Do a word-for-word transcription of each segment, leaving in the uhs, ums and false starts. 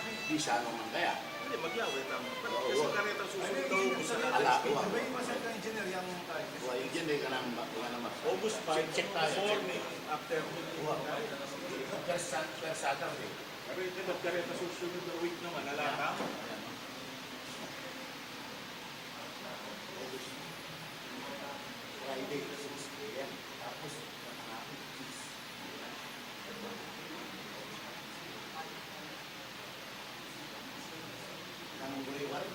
Di siya naman kaya. Hindi, maglawe tamu. Oo, kasi oo. Kareta susunod daw, ubus na. Ala, oo. May masaya ka engineer yang tayo. Oo, engineer ka na, ma-, ka na, ma-, August five, check tayo, check. Morning, afternoon. Oo. First Sat-, first Saturday. Pero ito, kareta susunod na week naman, ala tamu. Ayan. Friday, six A M. Tapos, nakanakit, cheese. Nang gulay, wala.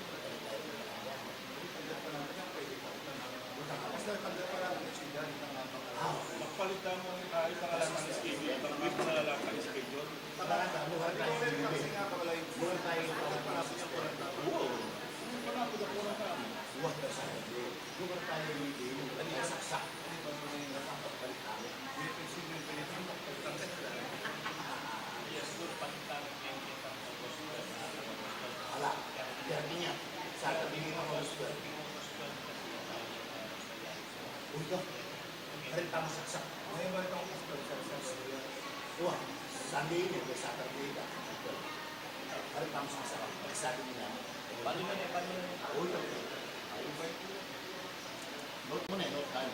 Magpalit tamu ng hari, pangalan ng schedule, pag-brief na lang ang schedule. Tabarang tamu, hari tayo ng schedule. Oo. Ano pa nga, pagkakulang tamu? Wah, dasal. Lugar tayo ng schedule. Ano yung saksak? Ano ba yung nakapagbalik tayo? Yes, good. Ala, Saturday niya. Saturday niya, August twelve. Uy, ka. Hari tamu saksak. May iba itong August twelve, sa, sa, sa, Wah, Sunday ini, Saturday ka. Hari tamu saksak. Pag Saturday niya. Paano na, paano na? Uy, ka. Note mo na, note tayo.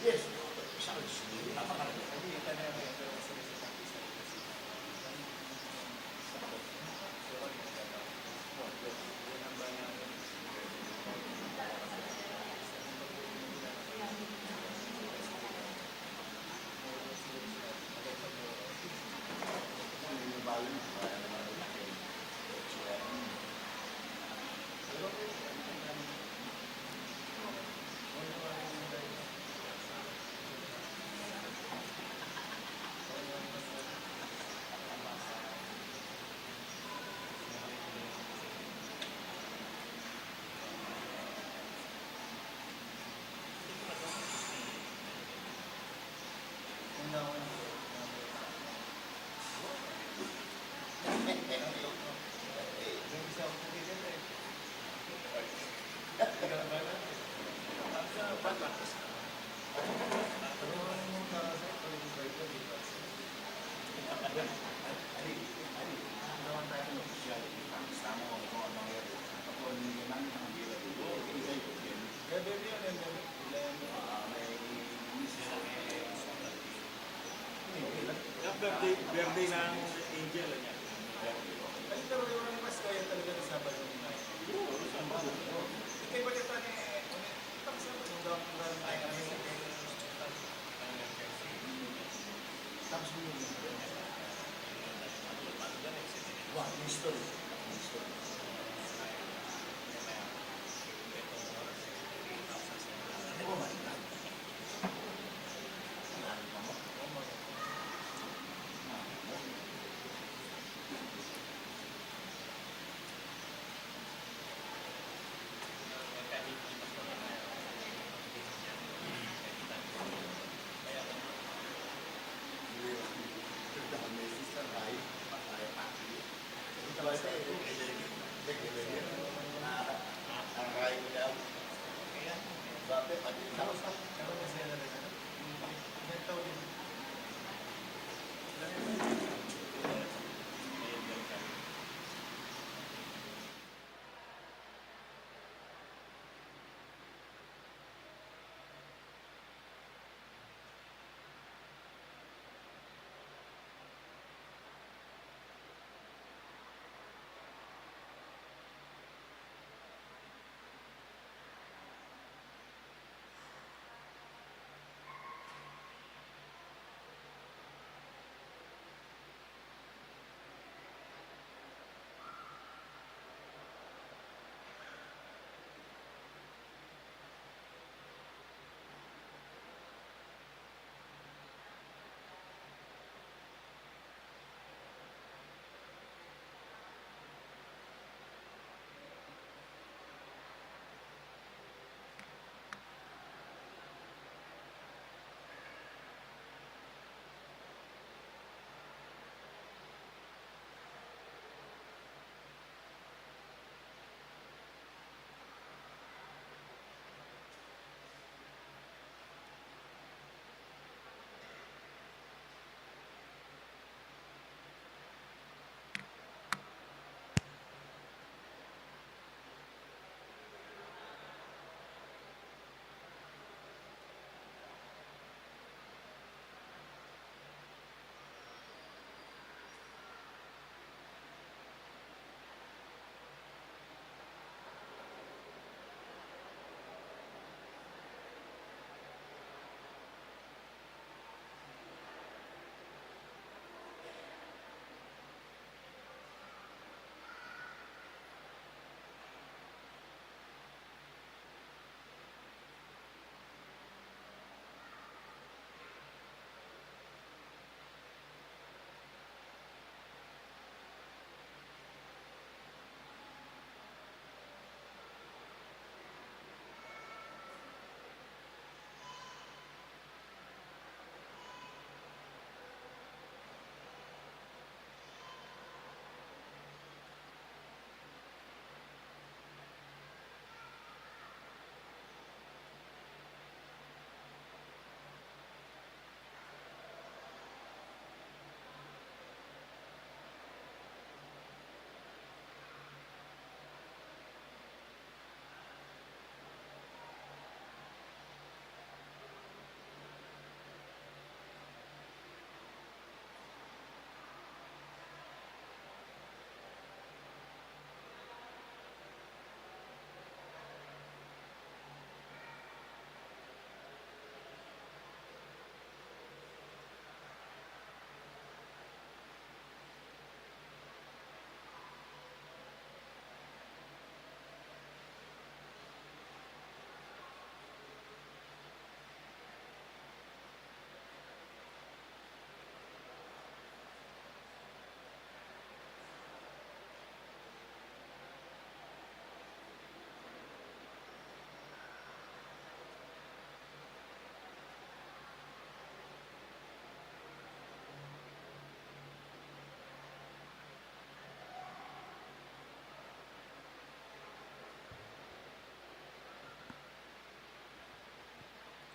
Yes. Siya ang sumili. Napakarami. Birthday, birthday ng Angel, ano? Ay, pero yung mas kaya talaga ng Sabado ng night. Oo, Sabado. Ikaw ba kita ni, ano, pang Sabado, ang gawang tayo kami sa Tapos mo yun. Wa, history. History.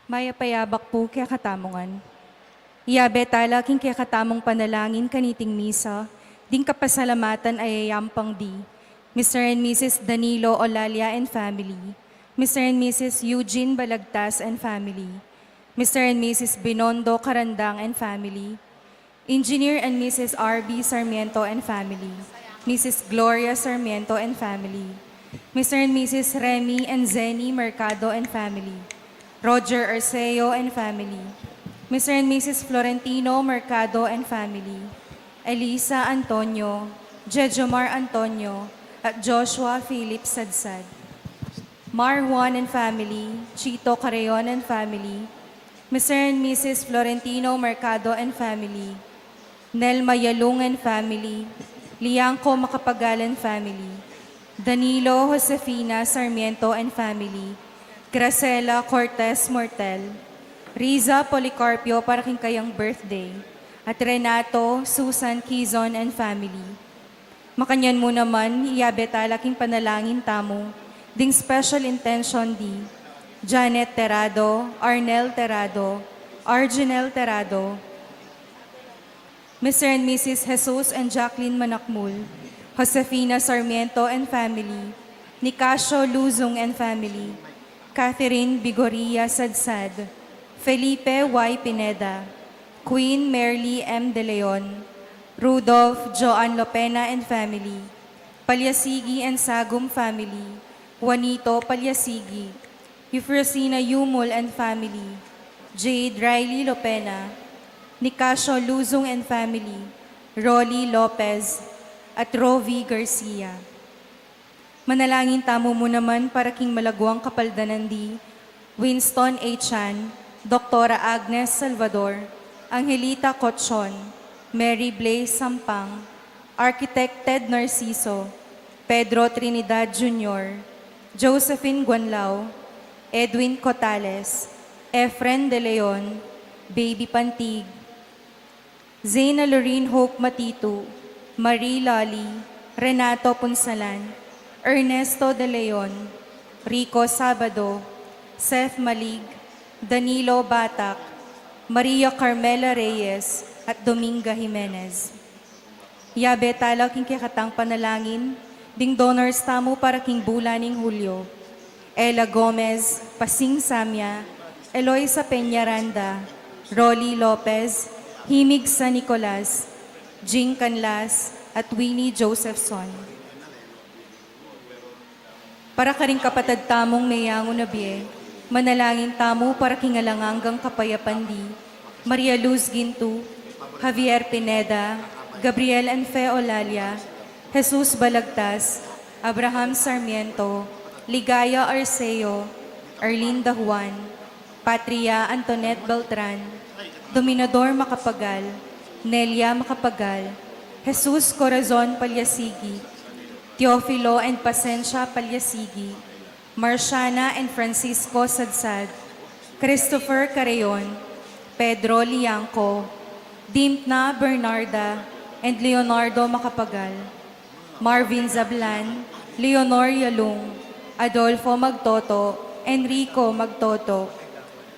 Mayap a yabak pu kekatamu ngan. Iyabe tala king kekatamung panalangin kaniting misa, ding kapasalamatan a yayampang di Mister and Missus Danilo Olalia and family, Mister and Missus Eugene Balagtas and family, Mister and Missus Binondo Carandang and family, Engineer and Missus R B Sarmiento and family, Missus Gloria Sarmiento and family, Mister and Missus Remy and Zenny Mercado and family, Roger Arceo and family, Mister and Missus Florentino Mercado and family, Elisa Antonio, Jejomar Antonio, at Joshua Philip Sadsad. Mar Juan and family, Chito Carreon and family, Mister and Missus Florentino Mercado and family, Nelma Yalung and family, Liangco Macapagal and family, Danilo Josefina Sarmiento and family, Gracela Cortez Mortel, Riza Policarpio para king kayang birthday, at Renato Susan Quizon and family. Makanyan mu naman, iyabe tala king panalangin tamu ding special intention di Janet Terrado, Arnel Terrado, Arginel Terrado, Mister and Missus Jesus and Jacqueline Manakmul, Josefina Sarmiento and family, Nicasio Luzung and family, Catherine Bigoria Sadsad, Felipe Y Pineda, Queen Merly M De Leon, Rudolph Joan Lopena and family, Palyasigi and Sagum family, Juanito Palyasigi, Eufrosina Yumul and family, Jade Riley Lopena, Nicasio Luzung and family, Rolly Lopez, at Rovi Garcia. Manalangin tamu mu naman para king malaguang kapaldanan di Winston A. Chan, Doktora Agnes Salvador, Angelita Cochon, Mary Blaze Sampang, Architect Ted Narciso, Pedro Trinidad Junior, Josephine Guanlao, Edwin Cotales, Efren De Leon, Baby Pantig, Zena Lorraine Hope Matitu, Marie Lali, Renato Punsalan, Ernesto De Leon, Rico Sabado, Seth Malig, Danilo Batak, Maria Carmela Reyes, at Dominga Jimenez. Yabe tala king kekatang panalangin ding donors tamu para king bulan ning Hulyo: Ella Gomez, Pasing Samia, Eloisa Peñaranda, Rolly Lopez, Himig San Nicolas, Jing Canlas, at Winnie Josephson. Para karing kapatad tamung meyangu na bie, manalangin tamu para king alang anggang kapayapan di Maria Luz Gintu, Javier Pineda, Gabriel and Fe Olalia, Jesus Balagtas, Abraham Sarmiento, Ligaya Arceo, Arlinda Juan, Patria Antoinette Beltran, Dominador Macapagal, Nelia Macapagal, Jesus Corazon Palyasigi, Teofilo and Pasensia Palyasigi, Marciana and Francisco Sadsad, Christopher Carreon, Pedro Liangco, Dimtna Bernarda, and Leonardo Macapagal, Marvin Zablan, Leonor Yalung, Adolfo Magtoto, Enrico Magtoto,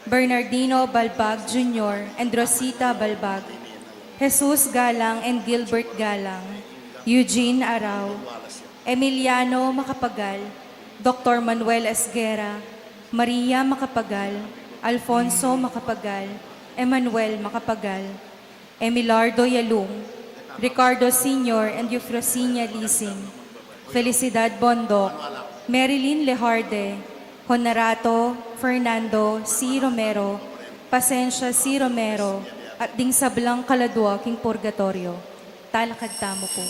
Bernardino Balbag Junior and Rosita Balbag, Jesus Galang and Gilbert Galang, Eugene Arao, Emiliano Macapagal, Doktor Manuel Esguerra, Maria Macapagal, Alfonso Macapagal, Emmanuel Macapagal, Emilardo Yalung, Ricardo Senior and Eufrosinia Lising, Felicidad Bondoc, Marilyn Lejarde, Honorato Fernando C. Romero, Pasensia C. Romero, at ding sablang kaladua king purgatorio. Talakad tamu pu.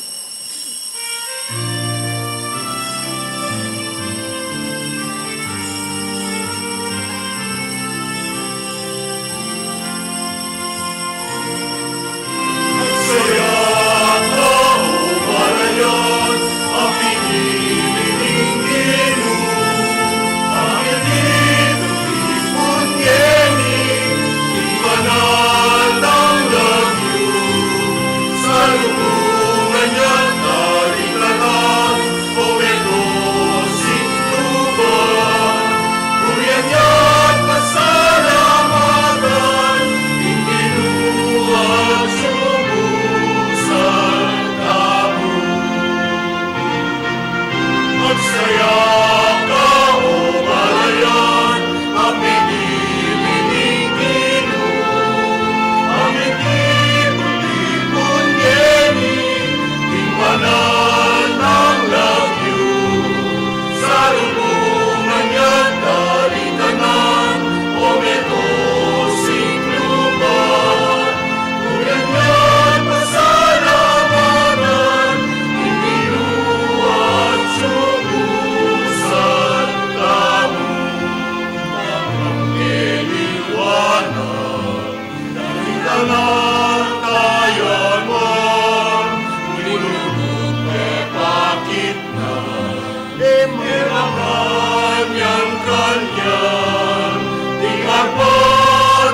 Kanyan ding arpa,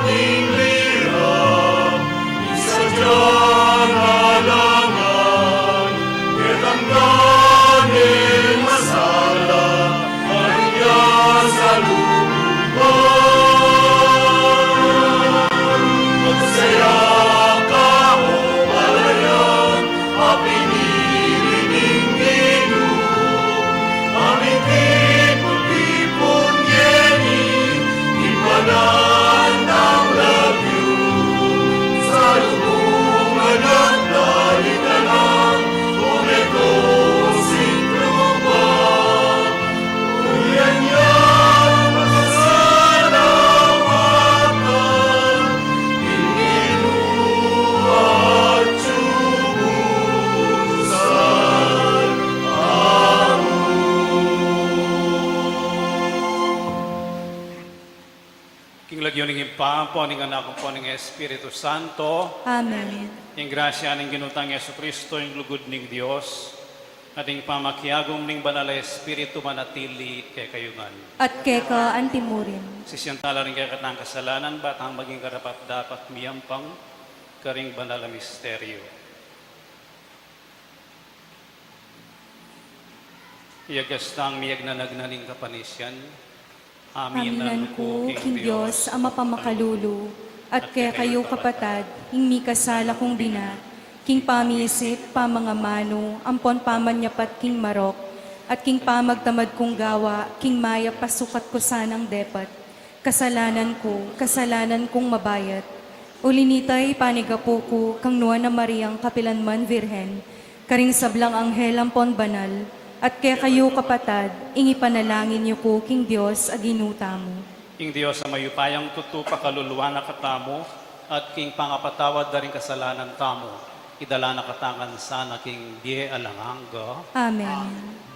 ding lira, ding sadya na langan, ketang dane masala, kanya sa lubungan. Magsaya ka, o balayan a pinili ning Ginu, a mitipun-tipun ngeni ing panan dang lagyu. Salubungan at dalikan, o metung sing luma. King lagyu ning Ibpa, ampo ning Anak, ampo ning Espiritu Santo. Amen. Ing grasya ning Ginu tang Jesucristo, ing lugud ning Dios, at ing pamakiagum ning Banal a Espiritu manatili kekayu ngan. At keka antimurin. Sisian tala ring kekatang kasalanan, ba tang maging karapat-dapat miyampang karing banal a misteryo. Iyagas tang miyagnanagnan ning kapanisian. Aminan ku king Dios a mapamakalulu, at kekayu kapatad, ing mikasala kung bina, king pamiisip, pamangamanu, ampon pamanyapat king marok, at king pamagtamad kung gawa, king mayap a sukat ku sanang depat. Kasalanan ku, kasalanan kung mabayat. Uli nita, ipanigapu ku kang Nuan a Mariang kapilan man Virgen, karing sablang anghel ampon banal, at kekayu kapatad, ing ipanalangin yu ku king Dios a Ginu tamu. Ing Dios a mayupayang tutu pakaluluan na katamu, at king pangapatawad da ring kasalanan tamu, idala na katamu ngan sana king bie alang angga. Amen.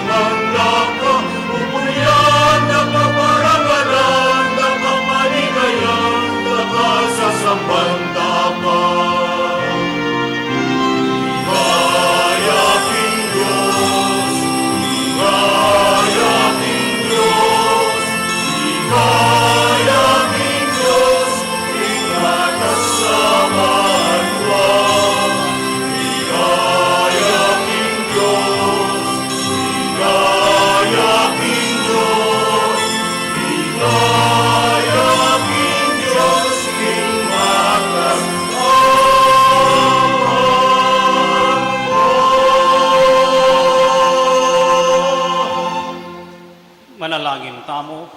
Tanda ka, upuyan da ka, parangalan da ka, panigayan da ka, sasamban da ka. Ligaya king Dios, ligaya king Dios, ligaya king Dios, king atas a banua. Ligaya king Dios, ligaya king Dios, ligaya king Dios, king atas a banua. Manalangin tamu.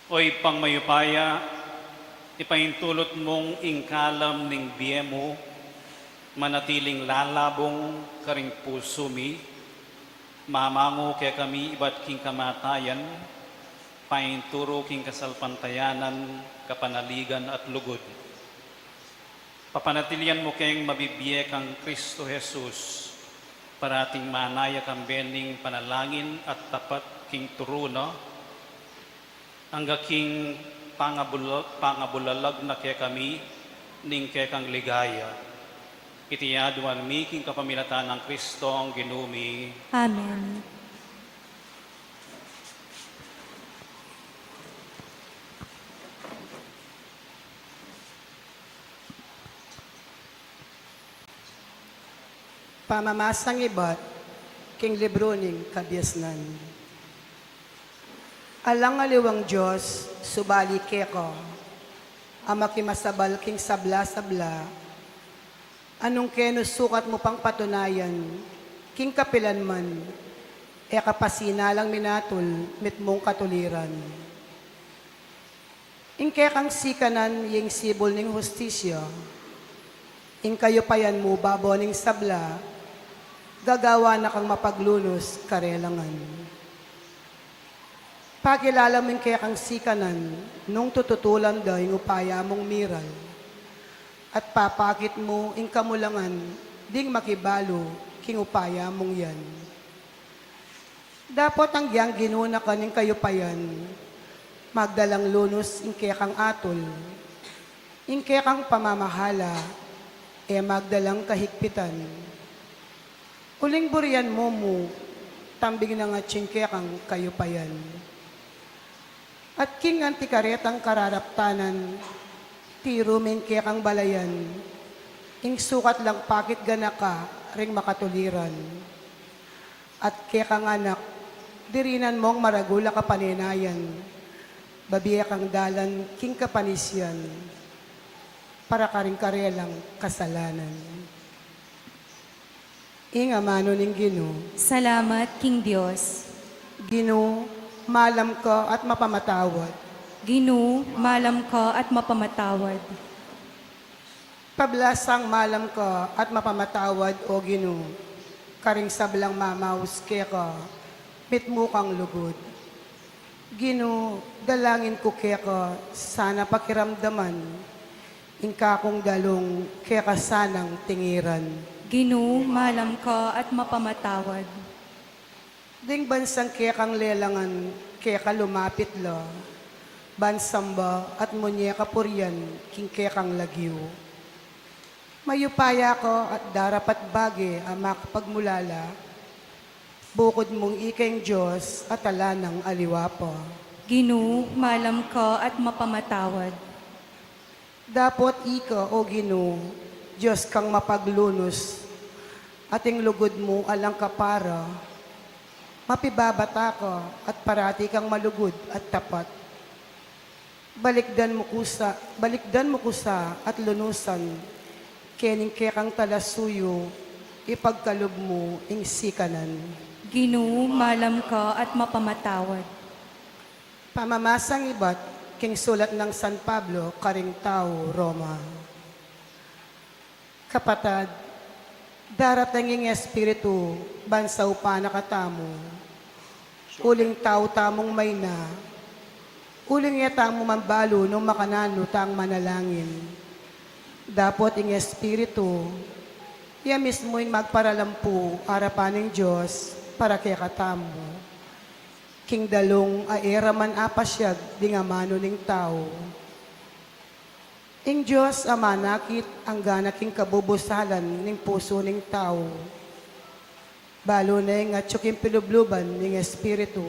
O Ibpang mayupaya, ipaintulut mung ing kalam ning bie mu, manatiling lalabung karing pusu mi, mamangu kekami ibat king kamatayan, painturu king kasalpantayanan, kapanaligan at lugud. Papanatilian mu keng mabibie kang Kristo Jesus, parating manaya kambe ning panalangin at tapat king turu na, angga king pangabula-, pangabulalag na kekami ning kekang ligaya. Iti aduan mi king kapamilatan nang Kristong Ginu mi. Amen. Pamamasang ibat king libru ning kabiasnan. Alang aliwang Dios, subali keka, a makimasabal king sabla-sabla, a nung kenu sukat mu pang patunayan, king kapilan man, e ka pa sinalang minatul mitmung katuliran. Ing kekang sikanan ya ing sibul ning hustisya, ing kayupayan mu babo ning sabla, gagawan na kang mapaglunus karelangan. Pakilala mu ing kekang sikanan nung tututulan da ing upaya mung miral, at papakit mu ing kamulangan ding makibalu king upaya mung yan. Dapot anggyang Ginu na ka ning kayupayan, magdalang lunus ing kekang atul, ing kekang pamamahala, e magdalang kahigpitan. Uling burian mu mu, tambing na ngan ing kekang kayupayan. At king anti karetang kararaptanan, tiru me ing kekang balayan, ing sukat lang pakit ganaka ring makatuliran. At kekang anak, dirinan mung maragul a kapanenayan, babie kang dalan king kapanisian, para karing karelang kasalanan. Ing amanu ning Ginu. Salamat king Dios. Ginu, malam ka at mapamatawad. Ginu, malam ka at mapamatawad. Pablasang malam ka at mapamatawad, O Ginu, karing sablang mamaus keka, mitmu kang lugud. Ginu, dalangin ku keka, sana pakiramdaman ing kakung dalung keka sanang tingiran. Ginu, malam ka at mapamatawad. Ding bansang kekang lelangan keka lumapit la, ban samba at munye kapurian king kekang lagyu. Mayupaya ka at darapat bage a makapagmulala, bukud mung ika ing Dios at ala nang aliwa pa. Ginu, malam ka at mapamatawad. Dapot ika, O Ginu, Dios kang mapaglunus, at ing lugud mu alang kapara, mapibabata ka at parati kang malugud at tapat. Balikdan mu ku sa, balikdan mu ku sa at lunusan, kening kekang talasuyu, ipagkalub mu ing sikanan. Ginu, malam ka at mapamatawad. Pamamasang ibat king sulat nang San Pablo karing tau Roma. Kapatad, darating ing Espiritu ban saupan na katamu, uling tau tamung maina, uling e tamu man balu nung makananu tang manalangin. Dapot ing Espiritu, Iya mismu ing magparalampu arapan ning Dios para kekatamu, king dalung a e ra man apasyag ding amanu ning tau. Ing Dios a manakit anggana king kabubusalan ning pusu ning tau, balu na ing atyu king pilubluban ning Espiritu.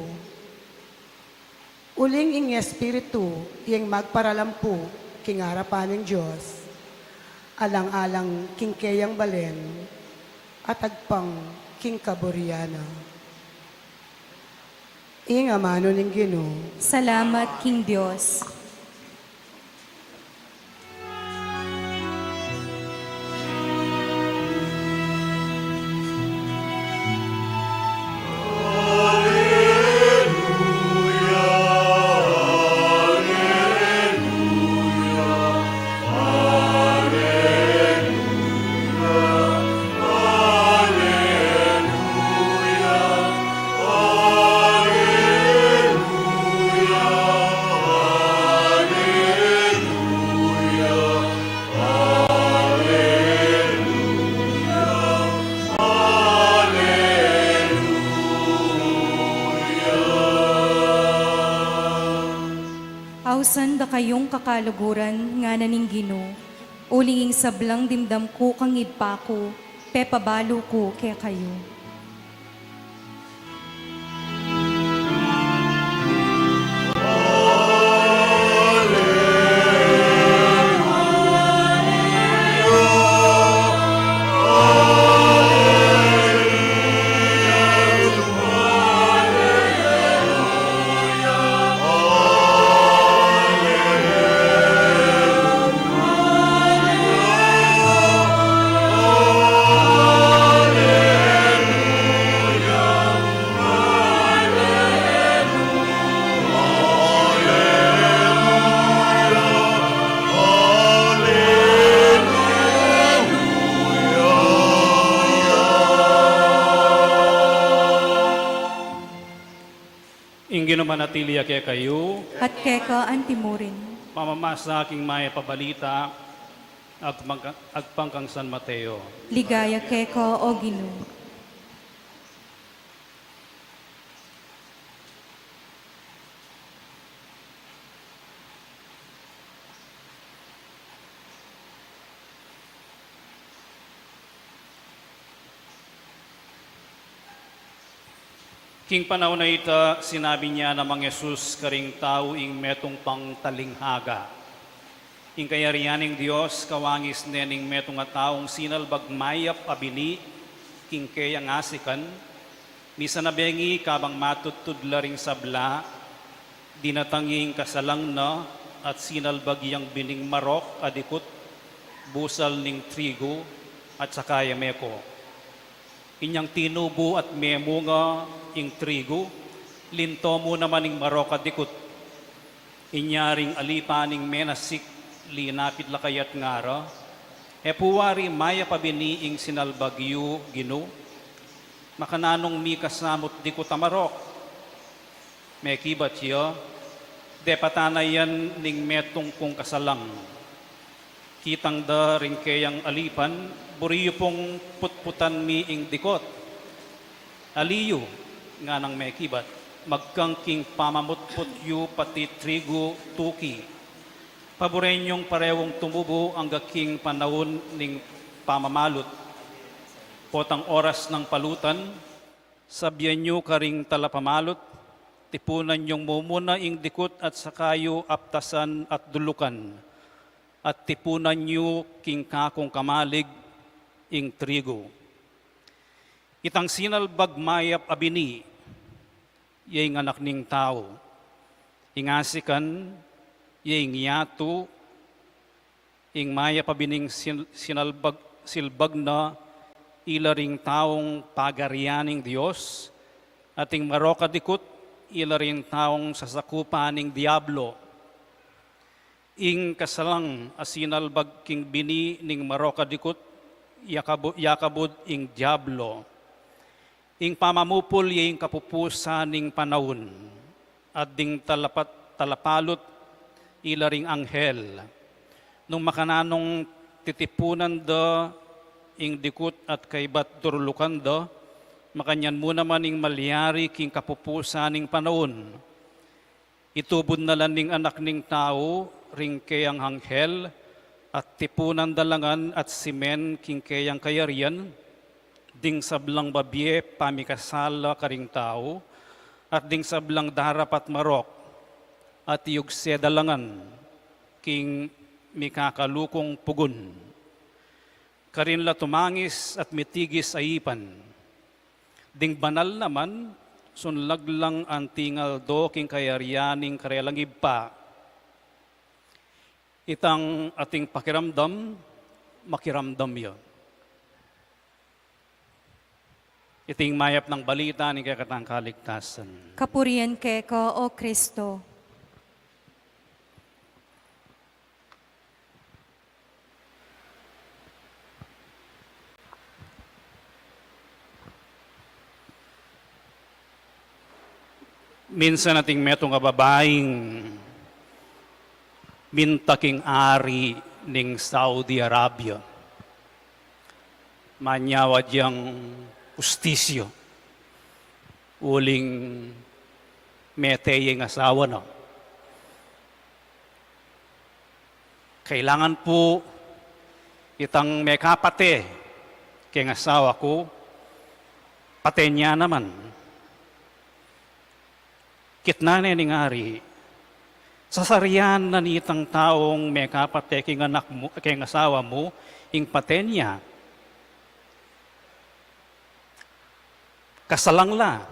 Uling ing Espiritu ing magparalampu king arapan ning Dios, alang-alang king keyang balen, at agpang king kaburian na. Ing amanu ning Ginu. Salamat king Dios. Ausan da kayung kakaluguran, ngana ning Ginu, uling ing sablang dimdam ku kang Ibpa ku, pepabalu ku kekayu. Ing Ginu manatili ya kekayu. At keka antimurin. Pamamasa king Mayap a Balita agpang, agpang kang San Mateo. Ligaya keka, O Ginu. King panaun a ita, sinabi na namang Jesus karing tau ing metung pang talinghaga. Ing kayarian ning Dios kawangis ne ning metung a taung sinalbag mayap a bini king keyang asikan, misan a bengi kabang matudtud la ring sabla, dinatang ya ing kasalang na at sinalbag yang bining marok a dikut, busal ning trigu, at saka ya meko. Inyang tinubu at memunga ing trigu, linto mu naman ing marok a dikut. Inya ring alipan ning menasik, linapit la kaya at ngara, E pu wari mayap a bini ing sinalbag yu, Ginu? Makananung mika samut dikut a marok? Mekibat ya, Depatan na yan ning metung kung kasalang. Kitang da ring keyang alipan, Buri yu pung putputan mi ing dikut. Ali yu, nganang mekibat, magkang king pamamutput yu pati trigu tuki. Paburen yung parewung tumubu angga king panaun ning pamamalut. Potang oras nang palutan, sabian yu karing talapamalut, tipunan yung mumuna ing dikut at saka yu aptasan at dulukan, at tipunan yu king kakung kamalig ing trigu. Itang sinalbag mayap a bini, ya ing Anak ning Tau. Ing asikan, ya ing yatu, ing mayap a bining sin-, sinalbag, silbag na, ila ring taung pagarian ning Dios, at ing marok a dikut, ila ring taung sasakupan ning Diablo. Ing kasalang a sinalbag king bini ning marok a dikut, yakabu-, yakabud ing Diablo. Ing pamamupul ya ing kapupusan ning panaun, at ding talapat-, talapalut, ila ring anghel. Nung makananung titipunan da ing dikut at kaybat durlukan da, makanyan mu naman ing malyari king kapupusan ning panaun. Itubud na la ning Anak ning Tau ring keyang anghel, at tipunan da la ngan at simen king keyang kayarian, ding sablang babie pamikasala karing tau, at ding sablang darap at marok, at iyugse da la ngan king mikakalukung pugun. Karin la tumangis at mitigis a ipan. Ding banal naman, sunlag lang anting aldo king kayarian ning karelang Ibpa. Itang ating pakiramdam, makiramdam yu. Iting mayap nang balita ning kekatang kaligtasan. Kapurian keka, O Kristo. Minsan ating metung a babaing minta king ari ning Saudi Arabia. Manyawa diyang hustisya uling mete ya ing asawa na. Kailangan pu itang mekapate keng asawa ku, paten ya naman. Kitnan ne ning ari, sasarian na nitang taung mekapate keng anak mu, keng asawa mu, ing paten ya. Kasalang la.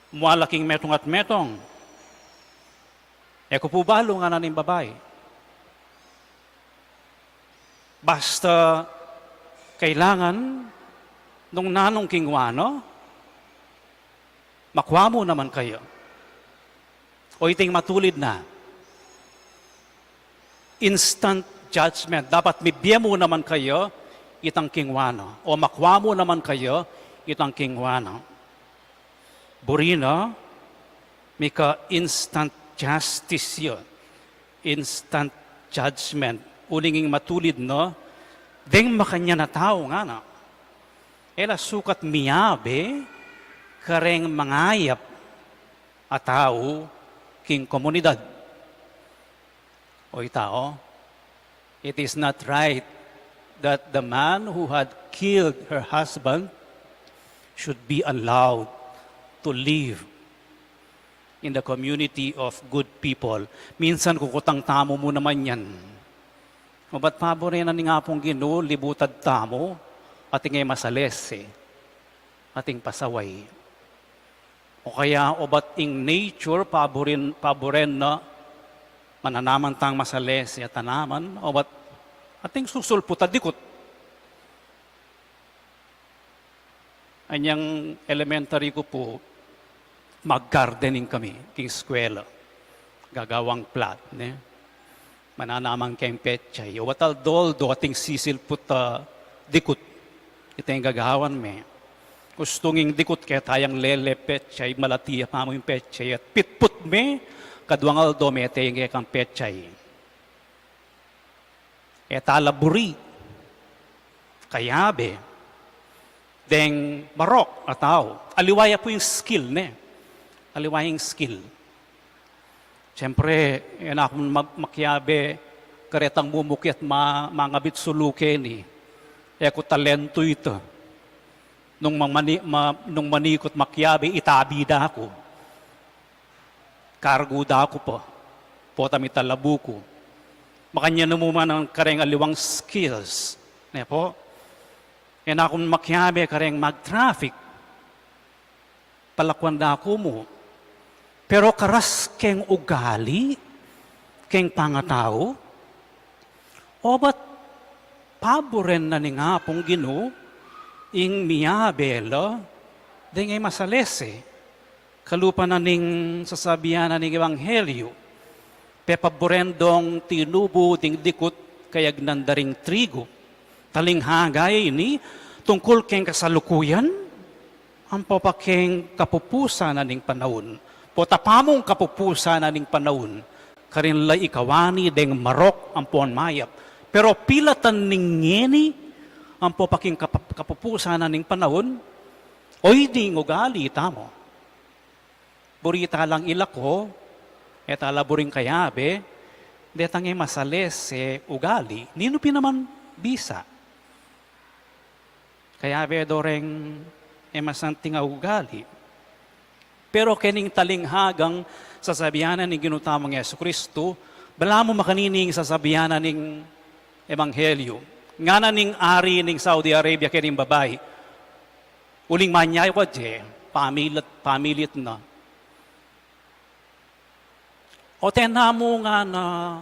Mua la king metung at metung. E ku pu balu, ngana ning babai. Basta kailangan nung nanung king wa na, makua mu naman kaya. O iting matulid na. Instant judgment. Dapat mibie mu naman kaya itang king wa na. O makua mu naman kaya itang king wa na. Buri na, mika instant justice ya. Instant judgment. Uling ing matulid na, deng makanyan a tau, ngana. E la sukat miyabe kareng mangayap a tau king komunidad. Oy tau, it is not right that the man who had killed her husband should be allowed to live in the community of good people. Minsan kukutang tamu mu naman yan. Obat paburen na ning Apung Ginu, libutad tamu, ating e masalese, ating pasaway. O kaya obat ing nature, paburen, paburen na, mananaman tang masalese a tanaman, obat ating susulput a dikut. Anyang elementary ku pu, mag-gardening kami king eskwela. Gagawang plot, ne? Mananaman keng petsay. Obat aldo-aldo ating sisilput a dikut. Ita ing gagawan me. Ustung ing dikut keta yang lele petsay, malati ya pamu ing petsay. At pitput me, kaduang aldo mete ya keng petsay. E ta la buri, kayabe, deng marok a tau. Aliwa ya pu ing skill, ne? Aliwa ya ing skill. Siyempre, e na kung ma-, makiabe, karetang mumuki at ma-, mangabit sulu keni. E ku talentu ita. Nung mamani-, ma-, nung manikut makiabe, itabi da ku. Kargu da ku pa. Pota mitalabu ku. Makanyan mu man ing kareng aliwang skills. Ne pu? E na kung makiabe kareng mag-traffic. Palakuan da ku mu. Pero karas keng ugali, keng pangatau, obat paburen na ning Apung Ginu, ing miabe la, deng e masalese, kalupa na ning sasabian na ning ebanghelyu, pepaburen dong tinubu ding dikut kayagnan da ring trigu. Talinghaga ya ini, tungkul keng kasalukuyan, ampo pa keng kapupusan na ning panaun. Pota pamung kapupusan na ning panaun, karin la ikawani deng marok ampon mayap. Pero pilatan ning ngeni, Ampo pa king kap-, kapupusan na ning panaun, o ini ing ugali tamu. Buri ta lang ilako, e ta la buring kayabe, detang e masalese ugali, ninu pin naman bisa. Kayabe do reng e masanting a ugali. Pero kening talinghagang sasabian na ning Ginu tamung Jesu-Kristu, balamu makanini ing sasabian na ning Ebanghelyo. Ngana ning ari ning Saudi Arabia kening babai, uling manyawa de, pamilit, pamilit na. O tena mu, ngana,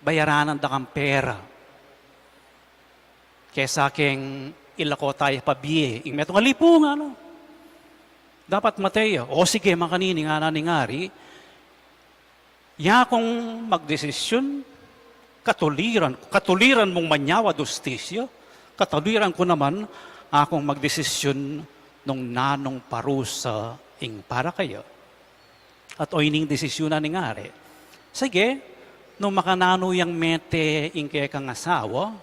bayaranan da kang pera kesa keng ilako taya pa bie ing metung a lipu, ngana. Dapat mate ya. O sige, makanini, ngana ning ari, ya kung magdesisyun, katuliran, katuliran mung manyawa dustisya, katuliran ku naman akung magdesisyun nung nanung parusa ing para kaya. At o ini ing desisyunan ning ari. Sige, nung makananu yang mete ing kekang asawa,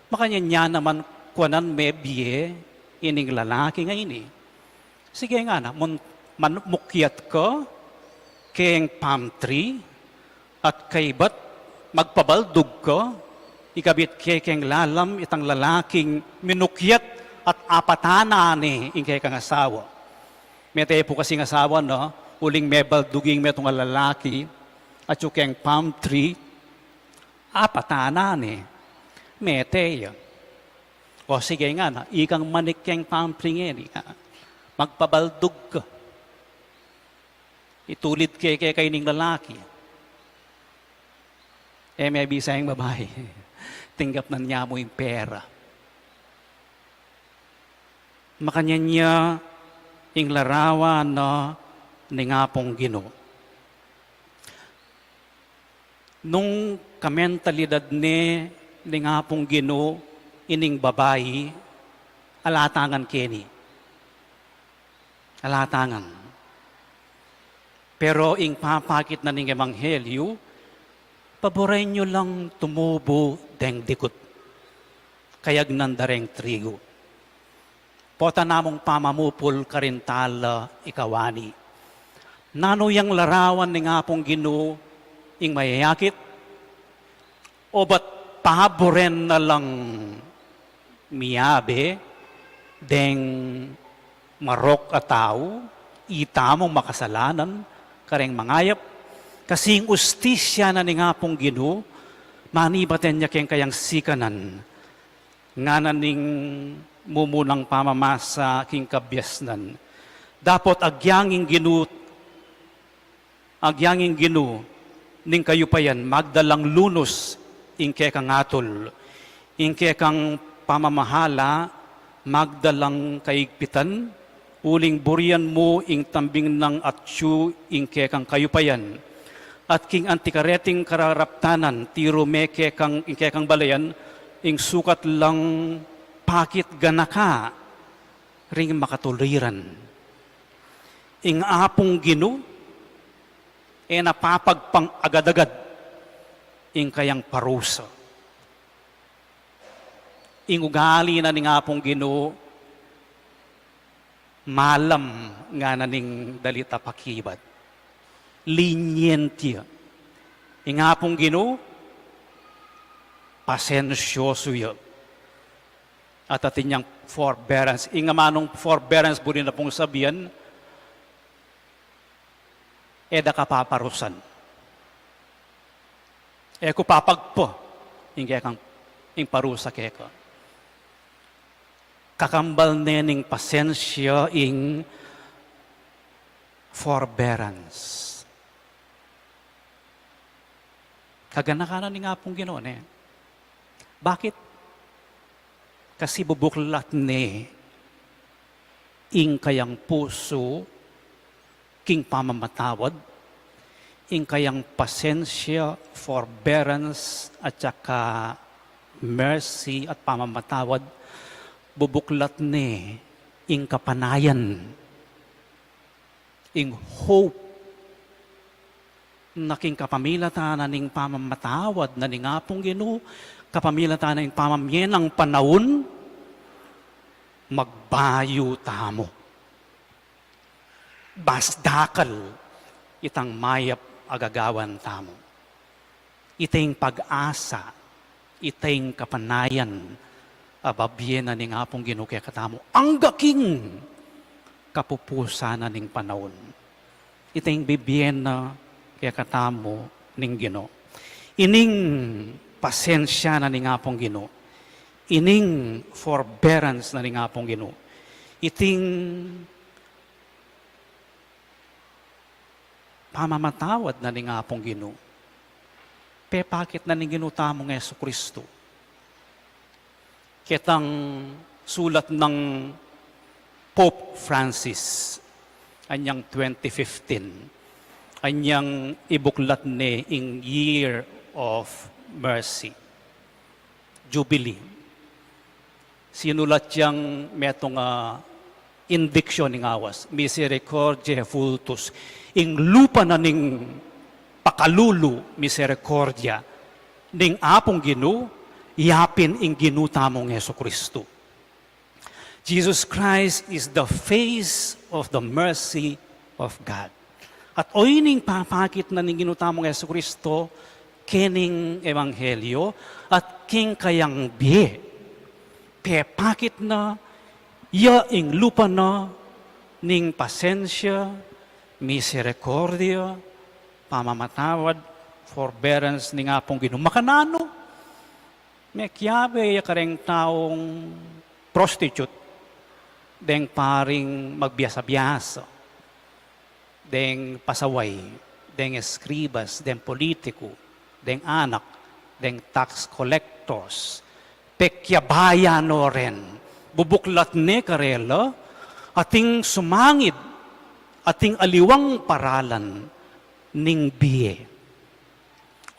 makanyan ya naman kuanan me bie ining lalaki a ini. Sige, ngana, mun-, man-, mukyat ka keng palm tree, at kaybat magpabaldug ka, ikabit ke keng lalam itang lalaking minukyat at apatan na ne ing kekang asawa. Mete pu kasing asawa na, uling mebaldug ing metung a lalaki, atyu keng palm tree, apatan na ne. Mete ya. O sige, ngana, ikang manik keng palm tree ngeni, a, magpabaldug ka. Itulid ke keka ining lalaki. E me bisa ing babai, tinggap na ne mu ing pera. Makanyan ya ing larawan na ning Apung Ginu. Nung kamentalidad ne ning Apung Ginu ining babai, ala tangan keni. Ala tangan. Pero ing papakit na ning ebanghelyu, paburen yu lang tumubu deng dikut, kayagnan da reng trigu. Pota namung pamamupul karin tala ikawani. Nanu yang larawan ning Apung Ginu ing mayayakit? Obat paburen na lang miyabe deng marok a tau, itamung makasalanan, kareng mangayap, kasi ing ustisya na ning Apung Ginu, manibat ya keng kayang sikanan. Ngana ning mumunang pamamasa king kabiasnan. Dapot agyang ing Ginu, agyang ing Ginu ning kayupayan, magdalang lunus ing kekang atul, ing kekang pamamahala, magdalang kaigpitan, uling burian mu ing tambing nang atyu ing kekang kayupayan. At king antikareting kararaptanan, tiru me kekang, ing kekang balayan, ing sukat lang pakit ganaka ring makatuliran. Ing Apung Ginu, e na papagpang agad-agad ing kayang parusa. Ing ugali na ning Apung Ginu, malam, ngana ning dalit a pakibat. Lenient ya. Ing Apung Ginu, pasensyoso ya. At atin yang forbearance. Ing amanung forbearance, buri na pung sabian, e da ka paparusan. E ku papagpa ing kekang, ing parusa keka. Kakambal ne ning pasensya ing forbearance. Kaganakan na ning Apung Ginu, ne? Bakit? Kasi bubuklat ne ing kayang pusu king pamamatawad, ing kayang pasensya, forbearance, at saka mercy at pamamatawad, bubuklat ne ing kapanayan, ing hope, na king kapamilatan na ning pamamatawad na ning Apung Ginu, kapamilatan ning pamamie nang panaun, magbayu tamu. Mas dakal itang mayap a gagawan tamu. Ita ing pag-asa, ita ing kapanayan a bibie na ning Apung Ginu kekatamu angga king kapupusan na ning panaun. Ita ing bibie na kekatamu ning Ginu. Ining pasensya na ning Apung Ginu. Ining forbearance na ning Apung Ginu. Iting pamamatawad na ning Apung Ginu. Pepakit na ning Ginu tamung Jesucristo. Ketang sulat nang Pope Francis, anyang twenty fifteen, anyang ibuklat ne ing Year of Mercy, Jubilee. Sinulat yang metung a indiksyon ning awas, Misericordiae Vultus, ing lupa na ning pakalulu, misericordia, ning Apung Ginu, yapin ing Ginu tamung Jesucristo. Jesus Christ is the face of the mercy of God. At oyni ing papakit na ning Ginu tamung Jesucristo, kening ebanghelyo, at king kayang bie. Pepakit na, ya ing lupa na, ning pasensya, misericordia, pamamatawad, forbearance ning Apung Ginu. Makananu, mekiabe ya kareng taung prostitute, deng paring magbiasa-biasa, deng pasaway, deng eskribas, deng politiku, deng anak, deng tax collectors, pekiabaya no ren, bubuklat ne karela, ating sumangid, ating aliwang paralan ning bie.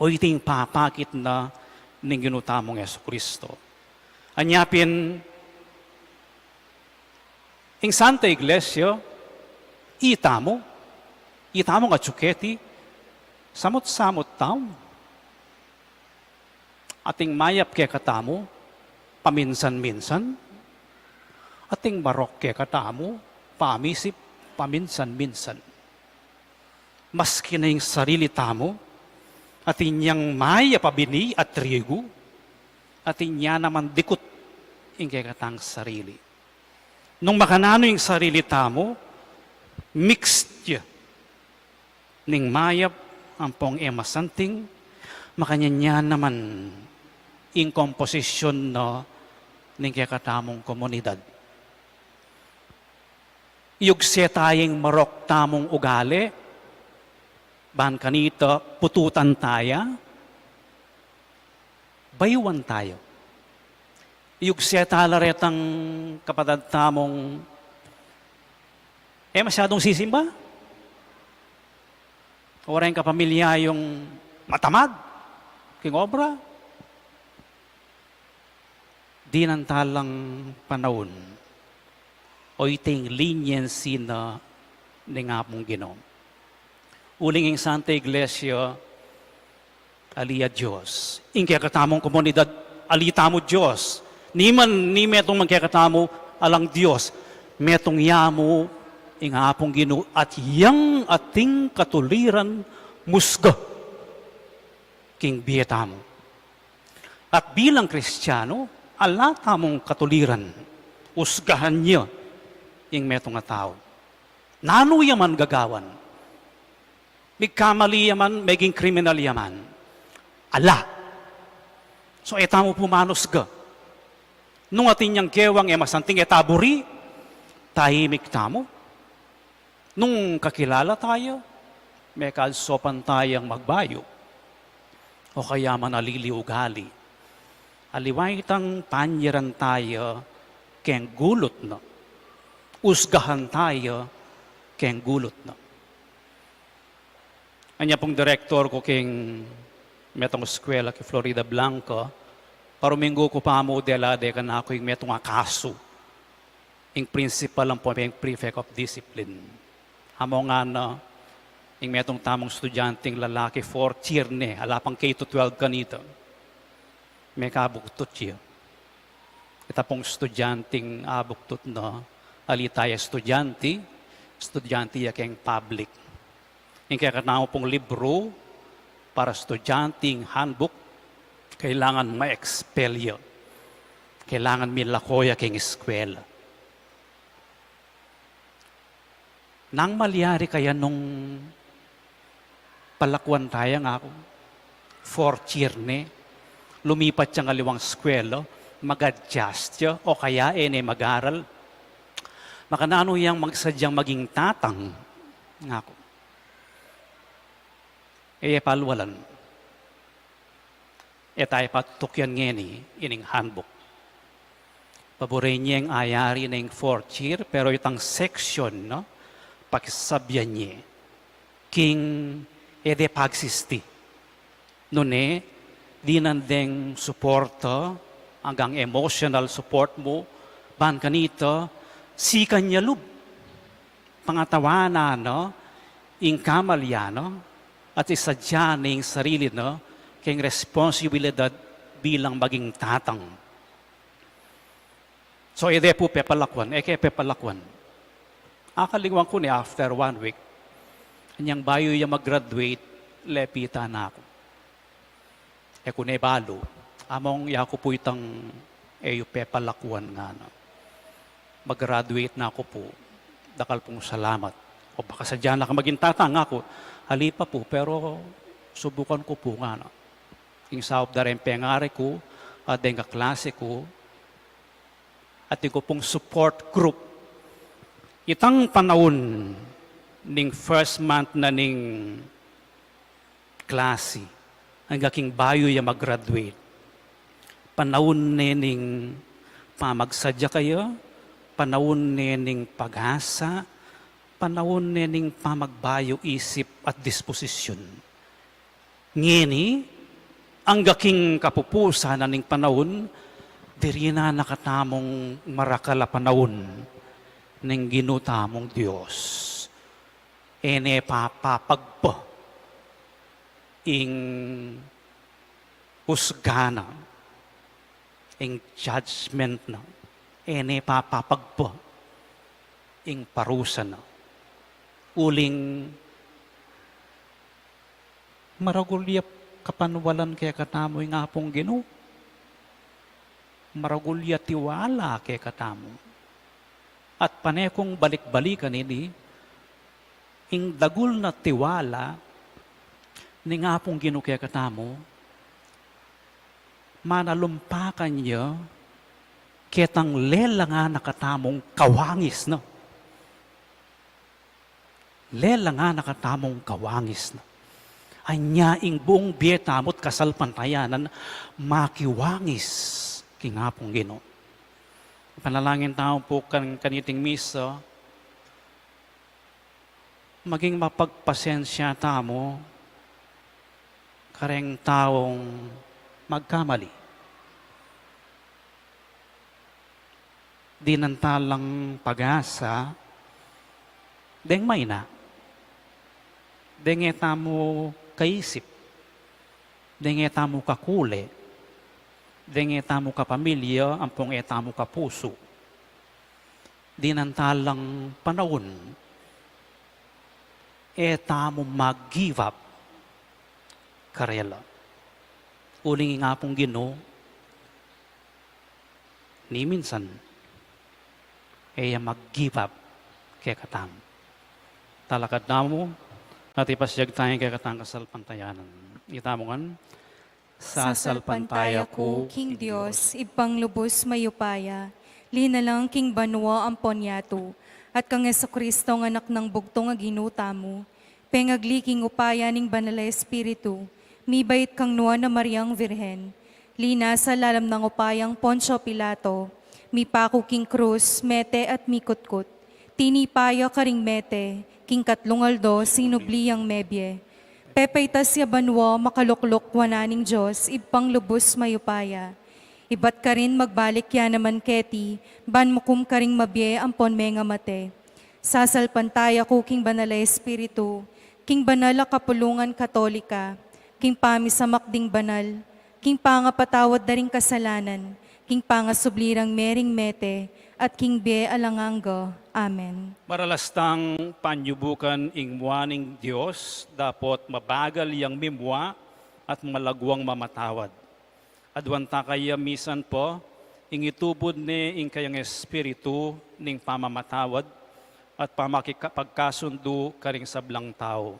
O iting papakit na ning Ginu tamung Jesucristo. Anya pin, ing Santa Iglesia, itamu, itamu nga tsuketi, samut-samut tamu. Ating mayap kekatamu, paminsan-minsan. Ating marok kekatamu, pamisip, paminsan-minsan. Maski na ing sarili tamu, atin yang mayap a bini at trigu, atin ya naman dikut ing kekatang sarili. Nung makananu ing sarili tamu, mixed ya ning mayap ampong e masanting, makanyan ya naman ing komposisyon na ning kekatamung komunidad. Iyugse taya ing marok tamung ugali, ban kanita pututan taya, bayuan taya. Iyugse tala retang kapatad tamung e masyadung sisimba, o reng kapamilya yung matamad king obra, dinan talang panaun o iting leniency na ning Apung Ginu. Uling ing Santa Iglesia, ali ya Dios. Ing kekatamung komunidad, ali tamu Dios. Niman, ni metung man kekatamu, alang Dios. Metung ya mu ing Apung Ginu at yang ating katuliran musga king bie tamu. At bilang Kristiano, ala tamung katuliran, usgahan ya ing metung a tau. Nanu ya man gagawan. Migkamali ya man, meging kriminal ya man. Ala. So, e tamu pumanusga. Nung atin yang gewang e masanting, e ta buri, tahimik tamu. Nung kakilala taya, mekad sopan tayang magbayu, o kaya manalili ugali, aliwa itang panyaran taya keng gulut na, usgahan taya keng gulut na. Anya pung direktor ku keng metung eskwela keng Floridablanca, paruminggu ku pa mu dela de kanaku ing metung a kasu. Ing principal ampo ing prefect of discipline. Amu ngana, ing metung tamung estudyanteng lalaki, fourth year ne, ala pang K to twelve kanita. Mekabugtut ya. Ita pung estudyanteng abugtut na, ali taya estudyante, estudyante ya keng public. Ing kekatamu pung libru para estudyanteng handbook, kailangan ma-expel ya. Kailangan milako ya keng eskwela. Nang malyari kaya nung palakuan taya, ngaku, fourth year ne, lumipat yang aliwang eskwela, mag-adjust ya, o kaya e ne mag-aral. Makananu yang magsadyang maging tatang, ngaku. E ye palwalan. E taya patutukian ngeni ining handbook. Paburi neng ayari ning fourth year, pero itang section, no, pakisabyan ye king e de pagsisti. Nune, dinan deng suporta, anggang emotional support mu, ban kanita, sikan ya lub. Pangatawanan na ing kamalyan na at isadya na ing sarili na keng responsibilidad bilang maging tatang. So, e de pu pepalakuan, e ke pepalakuan. Akalingwan ku ne after one week, anyang bayu ya mag-graduate, lepitan na ku. E ku ne balu, Among, yaku pu itang e yu pepalakuan, ngana. Mag-graduate na ku pu. Dakal pung salamat. O baka sadya na ka maging tatang, ngaku. Ali pa pu, pero subukan ku pu, ngana. Ing saup da reng pengari ku, at deng kaklase ku, at ing ku pung support group. Itang panaun ning first month na ning klase, angga king bayu ya mag-graduate. Panaun ne ning pamagsadya kaya, panaun ne ning pag-asa, panaun ne ning pamagbayu isip at disposisyun. Ngeni, angga king kapupusan na ning panaun, diri na na katamung marakal a panaun ning Ginu tamung Dios. E ne papapagpa ing usga na, ing judgment na, e ne papapagpa ing parusa na. Uling maragul ya kapanwalan kekatamu ing Apung Ginu. Maragul ya tiwala kekatamu. At pane kung balik-balikan ini, ing dagul na tiwala ning Apung Ginu kekatamu, manalumpakan ya ketang lelangan na katamung kawangis, no? Lelangan na katamung kawangis na. Anya ing buung bie tamu't kasalpantayanan makiwangis king Apung Ginu. Panalangin tamu pu kan-, kaniting misa, maging mapagpasensya tamu kareng taung magkamali. Dinan ta lang pag-asa deng maina, deng e tamu kaisip, deng e tamu kakule, deng e tamu kapamilya, ampong e tamu kapusu. Dinan ta lang panaun, e tamu mag-give up karela. Uling ing Apung Ginu, ni minsan, e ya mag-give up kekatamu. Talakad tamu, at ipasyag tamu ing kekatang kasalpantayanan. Itamu ngan, sasalpantaya ku king Dios, Ibpang lubus mayupaya, linalang king banua ampon yatu, at kang Jesucristo a Anak nang bugtung a Ginu tamu, pengagli king upaya ning Banal a Espiritu, mibait kang Nuan a Mariang Virgen, linasa lalam nang upayang Poncio Pilato, mipaku king krus, mete at mikutkut, tinipa ya karing mete, king katlung aldo sinubli yang mebie. Pepaitas ya banua, makalukluk wanan ning Dios, Ibpang lubus mayupaya. Ibat karin magbalik ya naman keti, ban mukum karing mabie ampon mengamate. Sasalpantaya ku king Banal a Espiritu, king banal a kapulungan Katolika, king pamisamak ding banal, king pangapatawad da ring kasalanan, king pangasubli rang Mering Mete, at king bie alang angga. Amen. Maralas tang panyubukan ing mua ning Dios, dapot mabagal yang mimua at malagwang mamatawad. Aduan ta kaya misan pa, ing itubud ne ing kayang Espiritu ning pamamatawad at pamakika-, pagkasundu karing sablang tau.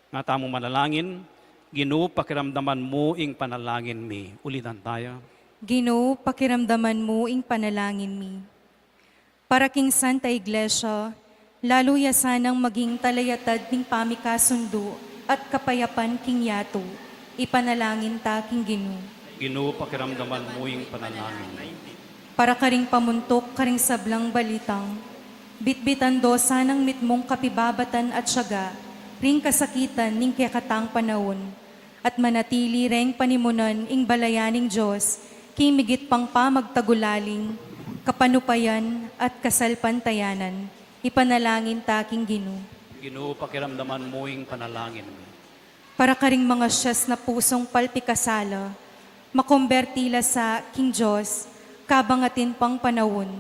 Nga tamu manalangin. Ginu, pakiramdaman mu ing panalangin mi. Ulitan taya. Ginu, pakiramdaman mu ing panalangin mi. Para king Santa Iglesia, lalu ya sanang maging talayatad ning pamikasundu at kapayapan king yatu. Ipanalangin ta king Ginu. Ginu, pakiramdaman mu ing panalangin mi. Para karing pamuntuk karing sablang balitang, bitbitan do sanang mitmung kapibabatan at tiyaga ring kasakitan ning kekatang panaun, at manatili reng panimunan ing balayan ning Dios, king migit pang pamagtagulaling, kapanupayan, at kasalpantayanan. Ipanalangin ta king Ginu. Ginu, pakiramdaman mu ing panalangin mi. Para karing mangasias na pusung palpikasala, makumberti la sa king Dios, kabang atin pang panaun,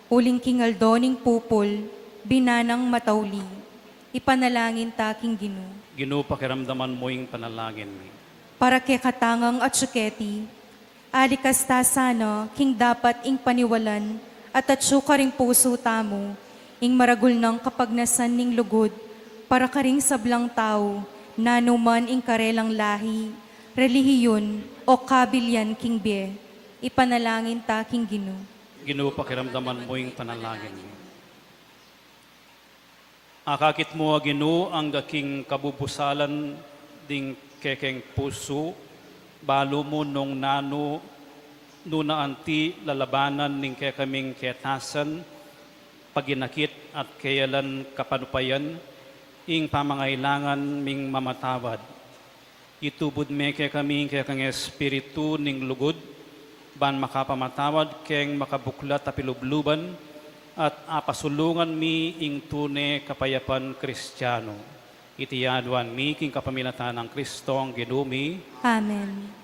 uling king aldo ning pupul, binanang matauli. Ipanalangin ta king Ginu. Ginu, pakiramdaman mu ing panalangin mi. Para kekatang ngan atiu keti, alikas ta sana king dapat ing paniwalan at atyu karing pusu tamu ing maragul nang kapagnasan ning lugud para karing sablang tau, nanu man ing karelang lahi, relihiyun, o kabilian king bie. Ipanalangin ta king Ginu. Ginu, pakiramdaman mu ing panalangin mi. Akakit mu, a Ginu, angga king kabubusalan ding kekeng pusu, balu mu nung nanu, nung anti lalabanan ning kekaming ketasan, paginakit at keyalan kapanupayan, ing pamangailangan ming mamatawad. Itubud me kekami ing kekang Espiritu ning lugud, ban makapamatawad keng makabuklat a pilubluban, at apasulungan mi ing tune kapayapan Kristiano. Iti aduan mi king kapamilatan nang Kristong Ginu mi. Amen.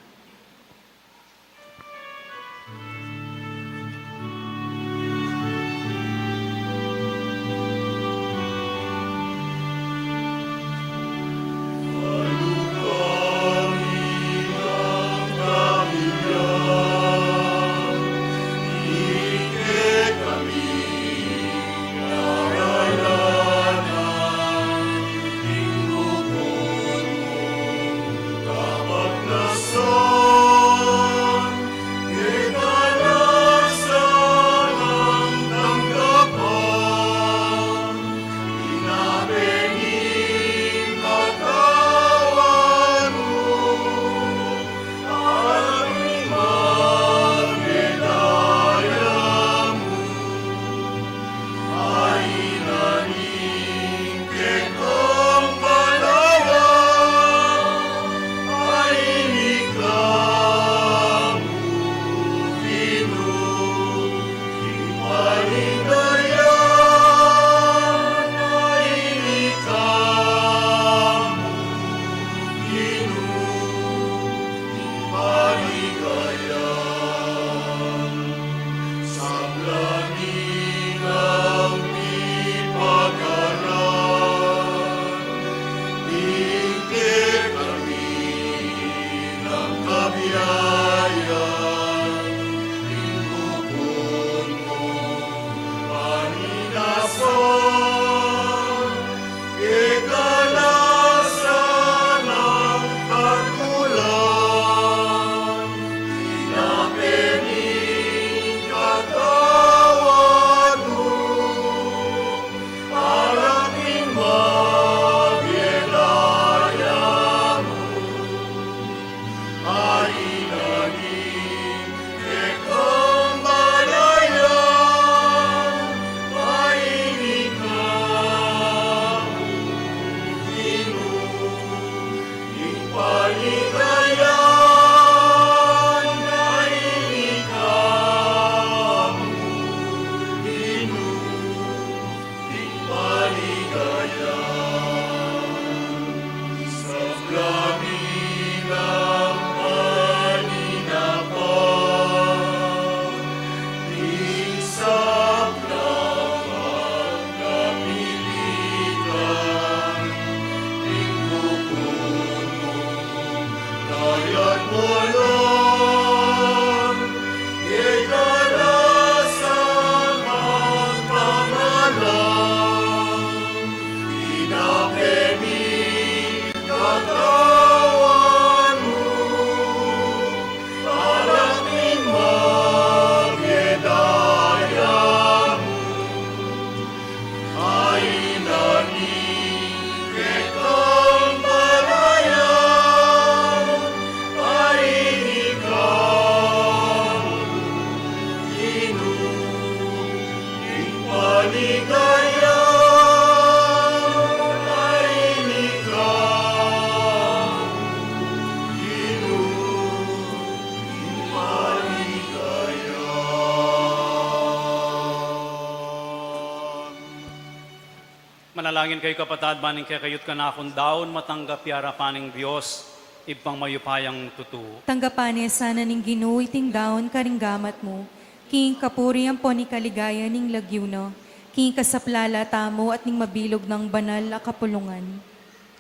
Manalangin kayu, kapatad, ban ing kekayu't kanakung daun matanggap ya king arapan ning Dios, Ibpang mayupayang tutu. Tanggapan ne sana ning Ginu iting daun karing gamat mu, king kapurian ampon king kaligayan ning lagyu na, king kasaplalan tamu at ning mabilug nang banal a kapulungan.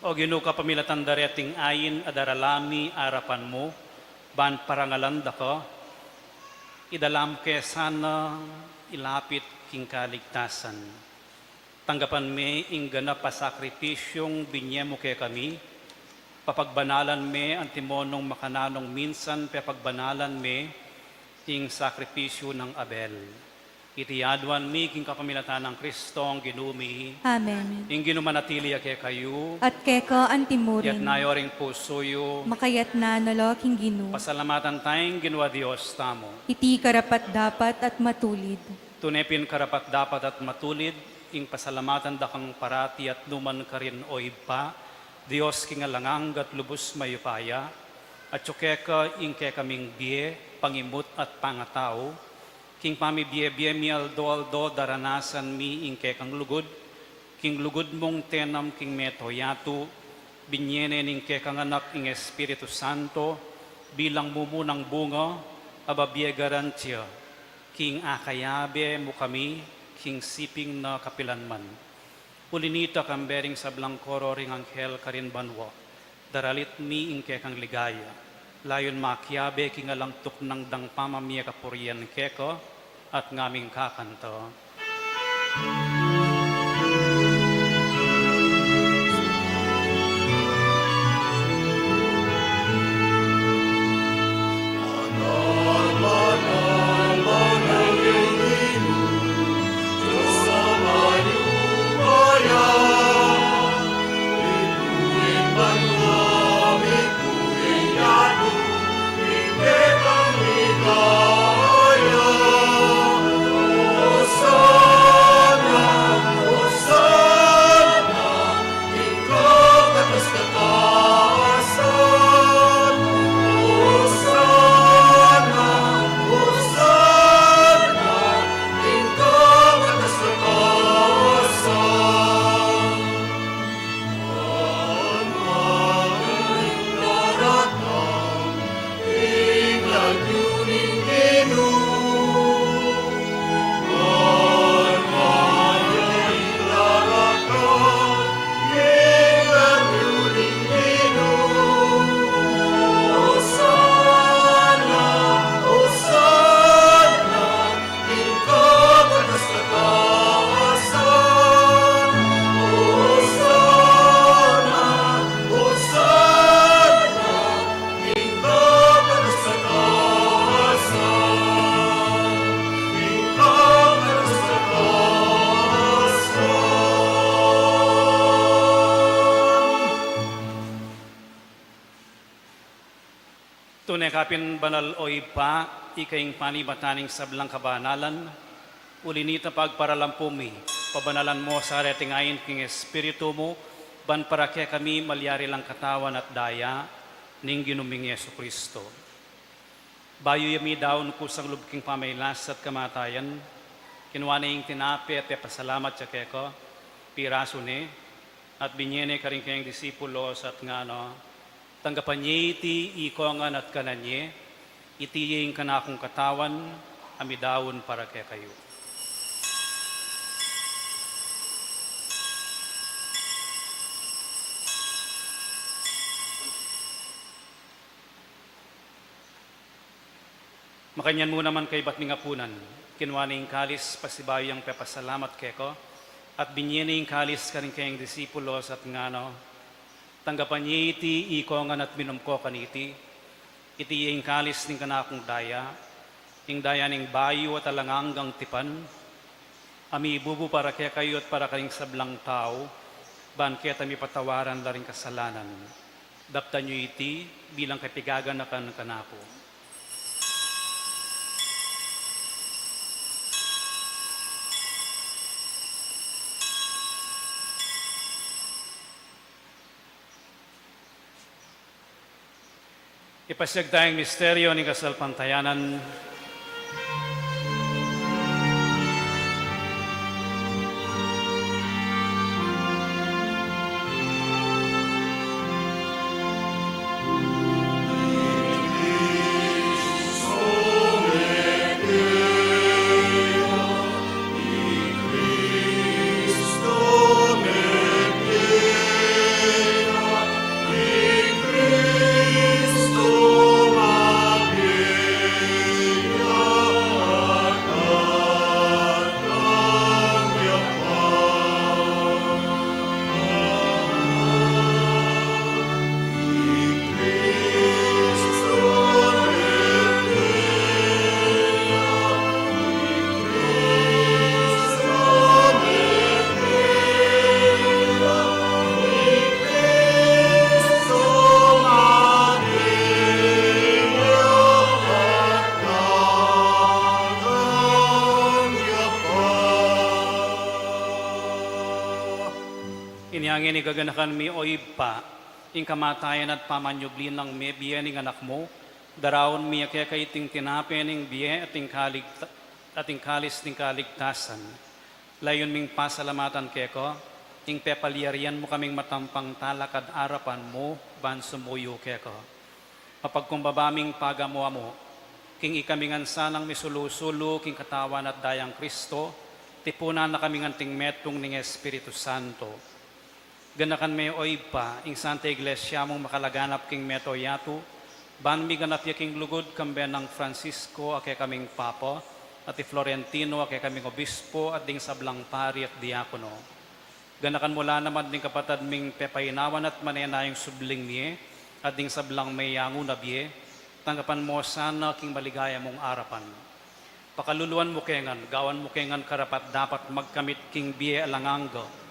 O Ginu, kapamilatan da reting ain a daralan mi arapan mu, ban parangalan da ka, idala mu ke sana ilapit king kaligtasan. Tanggapan me ing ganap a sakripisyung binie mu kekami, papagbanalan me antimo nung makananung minsan pepagbanalan me ing sakripisyu nang Abel. Iti aduan mi king kapamilatan nang Kristong Ginu mi. Amen. Ing Ginu manatili ya kekayu. At keka antimurin. Iyatas yu ring pusu yu. Makayatas na la king Ginu. Pasalamatan taya ing Ginu a Dios tamu. Iti karapat-dapat at matulid. Tune pin karapat-dapat at matulid, ing pasalamatan da kang parati at nukarin man, O Ibpa, Dios king alang angga at lubus mayupaya, atyu keka ing kekaming bie, pangimut at pangatau, king pamibie-bie mi aldo-aldo daranasan mi ing kekang lugud, king lugud mung tenam king meto yatu, binie ne ning kekang Anak ing Espiritu Santo, bilang mumunang bunga, a babie garantia, king akayabe mu kami, king siping na kapilanman. Uli na nita, kambe ring sablang koro ring anghel karin banua, daralit mi ing kekang ligaya, layun makiabe king alang tuknang dang pamamie kapurian keka, at ngaming kakanta. Tune ka pin banal, o Ibpa, ika ing panibatan ning sablang kabanalan. Uli na nita, pagparalampu mi, pabanalan mu sa reting ain king Espiritu mu, ban para kekami malyari lang katawan at daya ning Ginu ming Jesucristo. Bayu ya midaun kusang lub king pamagkasakit at kamatayan, kinua ne ing tinape at pepasalamat ya keka, pirasu ne, at binie ne karing kayang disipulos at ngana, tanggapan ye iti ikongan at kanan ye, iti ya ing kanakung katawan a midaun para kekayu. Makanyan mu naman kaybat ning apunan, kinua ne ing kalis, pasibayu yang pepasalamat keka, at binie ne ing kalis karing kayang disipulos at ngana, tanggapan ye iti ikongan at minum ko kaniti, iti ya ing kalis ning kanakung daya, ing daya ning bayu at alang anggang tipan, a mibubu para kekayu at para karing sablang tau, ban keta mipatawaran la ring kasalanan. Daptan yu iti bilang kapaganakan kanaku. Ipasiag taya ing misteryo ning kasalpantayanan. Inya ngeni gaganakan mi, o Ibpa, ing kamatayan at pamanyubli nang mebie ning Anak mu, daraun mi keka iting tinape ning bie at ing kaligta-, at ing kalis ning kaligtasan. Layun ming pasalamatan keka ing pepalyarian mu kaming matampang talakad arapan mu ban sumuyu keka. Mapagkumbaba ming pagamu-amu king ikami ngan sanang misulu-sulu king Katawan at Dayang Kristo, tipunan na kami ngan king metung ning Espiritu Santo. Ganakan me, o Ibpa, ing Santa Iglesia mung makalaganap king mabilug a yatu, ban miganap ya king lugud kambe nang Francisco a kekaming Papa, at i Florentino a kekaming Obispo, at ding sablang pari at diakono. Ganakan mu la naman ding kapatad ming pepainawan at manenayang subling mie, at ding sablang meyangu na bie, tanggapan mu sana king maligaya mung arapan. Pakaluluan mu ke ngan, gawan mu ke ngan karapat-dapat magkamit king bie alang angga.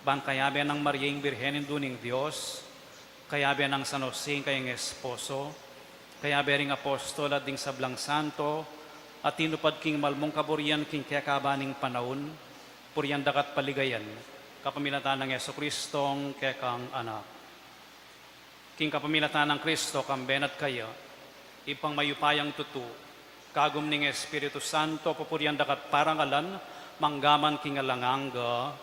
Ban kayabe nang Maria ing Birhen Indu ning Dios, kayabe nang San Jose ing kayang esposo, kayabe ring apostol at ding sablang santo, a tinupad king mal mung kaburian king kekaban ning panaun, purian da ka at paligayan, kapamilatan nang Jesucristong kekang Anak. King kapamilatan nang Kristo, kambe na at kaya, Ibpang mayupayang tutu, kagum ning Espiritu Santo, pupurian da ka at parangalan, mangga man king alang angga.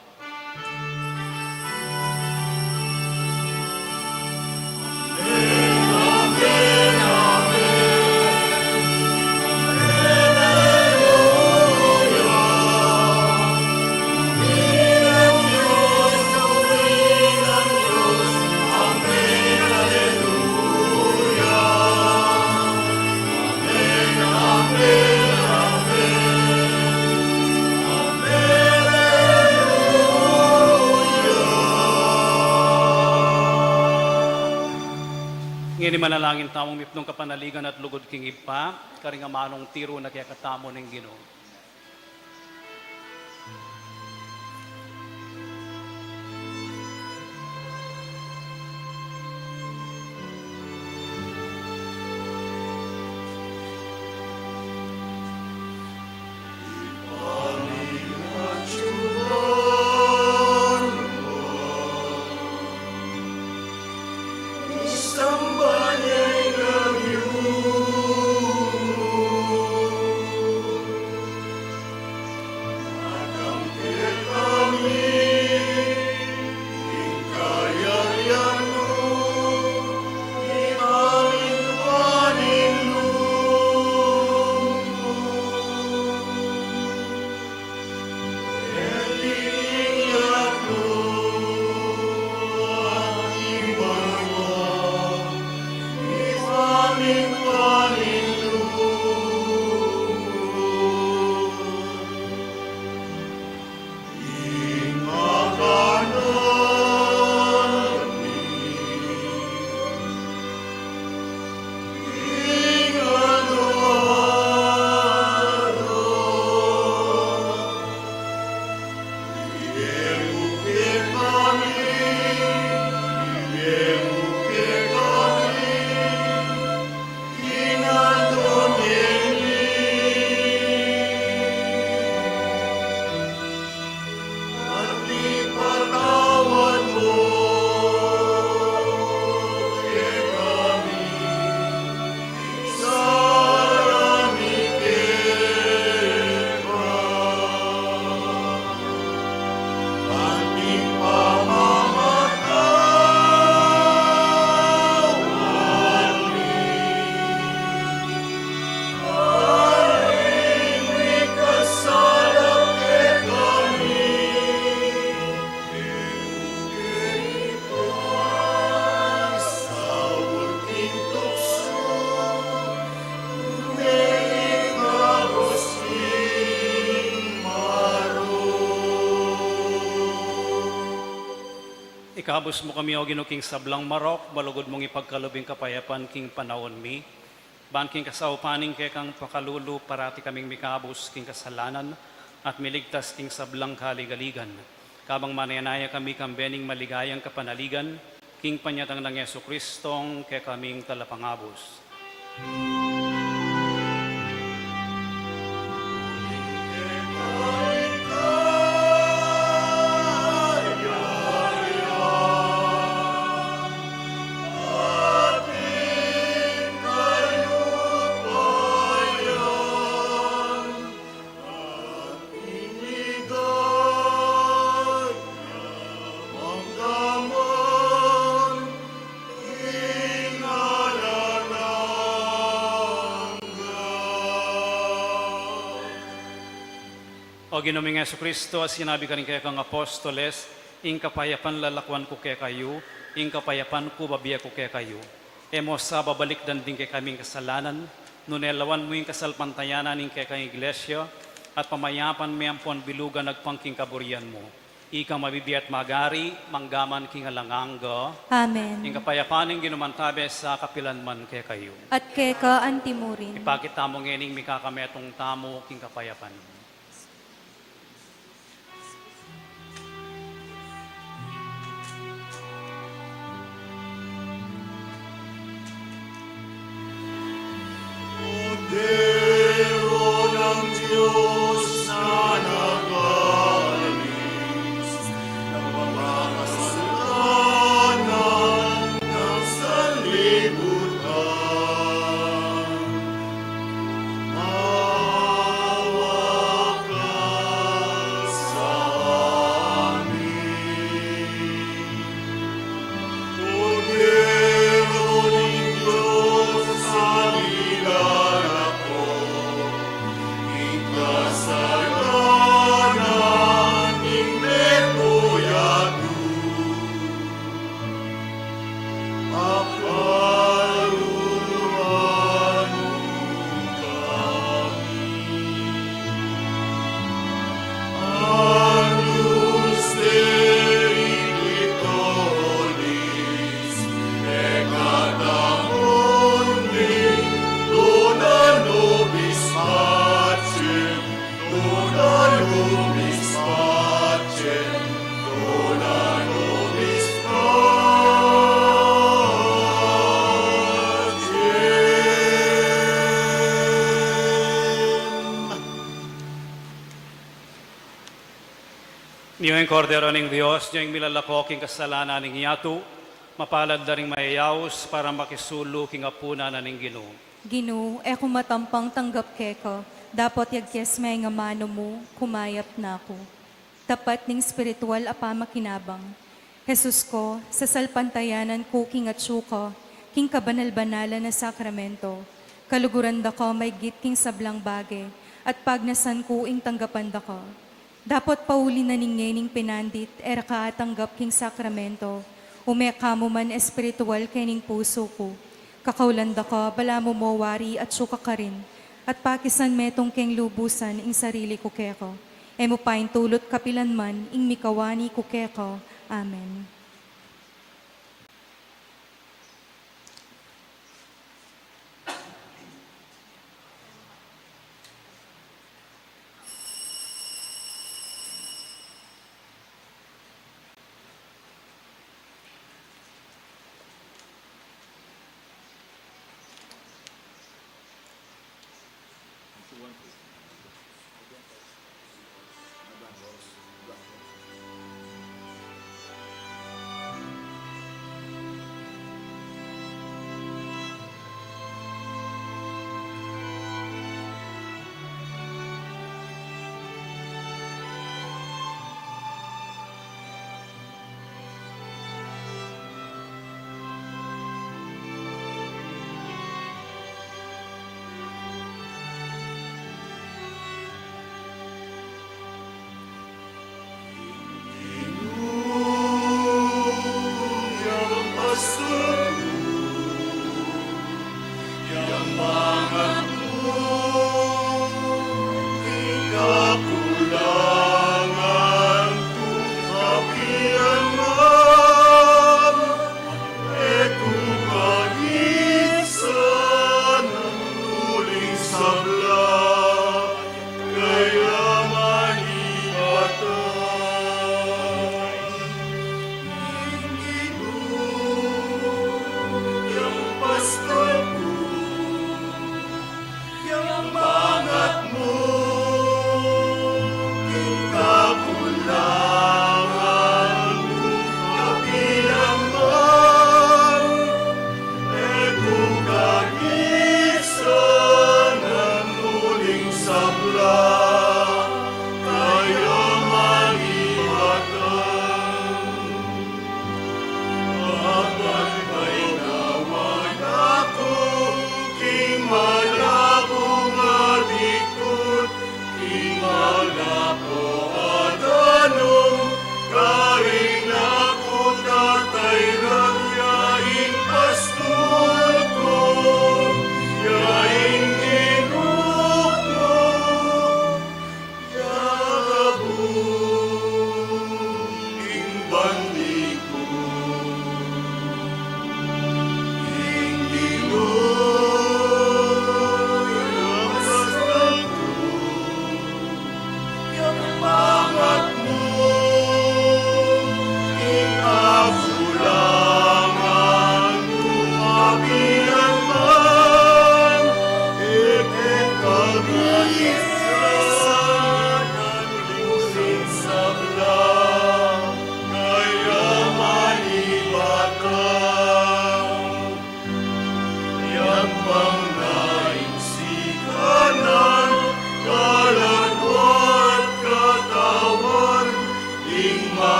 Ngeni manalangin tamung mipnung kapanaligan at lugud king Ibpa, karing amanung tiru na kekatamu ning Ginu. Ikabus mu kami, O Ginu, king sablang marok, malugud mung ipagkalub ing kapayapan king panaun mi. Ban king kasaupan ning kekang pakalulu, parati kaming mikabus king kasalanan at miligtas king sablang kaligaligan. Kabang manenaya kami kambe ning maligayang kapanaligan, king panyatang nang Jesucristong kekaming Talapangabus. O Ginu ming Jesucristo, a sinabi karing kekang apostoles, ing kapayapan lalakuan ku kekayu, ing kapayapan ku bibie ku kekayu. E mu sa babalikdan ding kekaming kasalanan, nune lawan mu ing kasalpantayanan ning kekang Iglesia, at pamayapan me ampon bilugan agpang king kaburian mu. Ika a mabibie at magari, mangga man king alang angga. Amen. Ing kapayapan ning Ginu mantabe sa kapilan man kekayu. At keka anti mu rin. Ipakit tamu ngening mikakametung tamu king kapayapan. Kordero ng Diyos na nag-aalis ng mga kasalanan ng sanlibutan. Maawa ka sa amin. Kordero ning Diyos, a nilalako ing kasalanan ning metung yatu. Agnus Dei Victoris, peccata mundi, dona nobis pacem, dona nobis pacem, dona nobis pacem. Ini ing Kordero ning Dios, ini ing milalako king kasalanan ning yatu. Mapalad la ring mayayaus para makisulu king apunan na ning Ginu. Ginu, e ku matampang tanggap keka, dapot yagkes me ing amanu mu, kumayap na ku. Tapat ning espiritual a pamakinabang. Jesus ko, sasalpantayanan ku king atsu ka, king kabanal-banalan a sakramento, kaluguran da ka maigit king sablang bage, at pagnasan ku ing tanggapan da ka. Dapot pauli na ning ngening pinandit e ra ka atanggap king sakramento, ume ka mu man espiritual kening pusu ku. Kakaulan da ka, balamu mo wari atsu ka karin, at pakisan metung keng lubusan ing sarili ku keka. E mu paintulut kapilan man ing mikawani ku keka. Amen.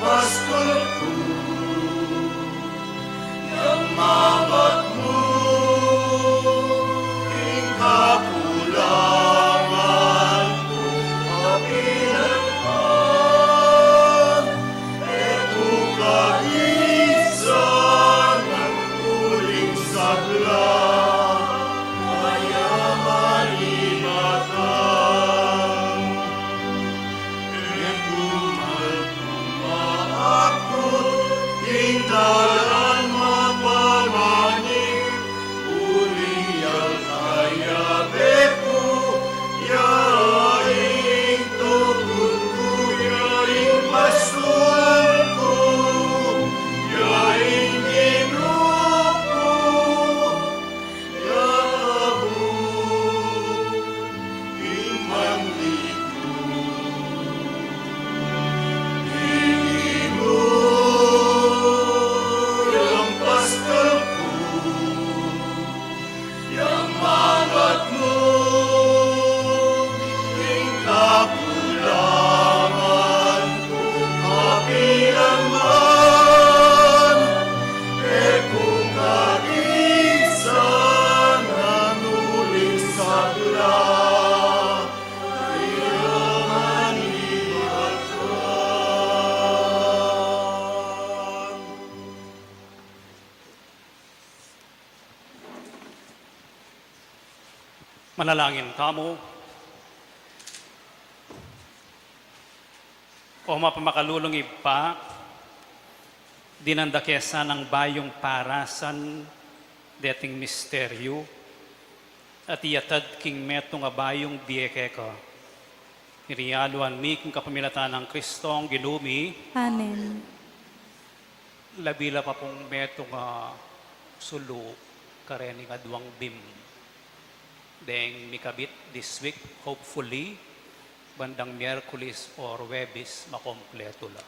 Pastor ku, yang mangat mu king kakulangan ku, apilan man, e ku kagisan, uling sabla, kaya manibatang. Manalangin tamu. O mapamakalulung Ibpa, dinan da ke sanang bayung parasan deting misteryu, at iyatad king metung a bayung bie keka. Iti alwan mi king kapamilatan nang Kristong Ginu mi. Amen. Labila pa pung metung a sulu karening aduang bim. Deng mikabit this week, hopefully, bandang Miyerkules or Huwebes, makompletu la.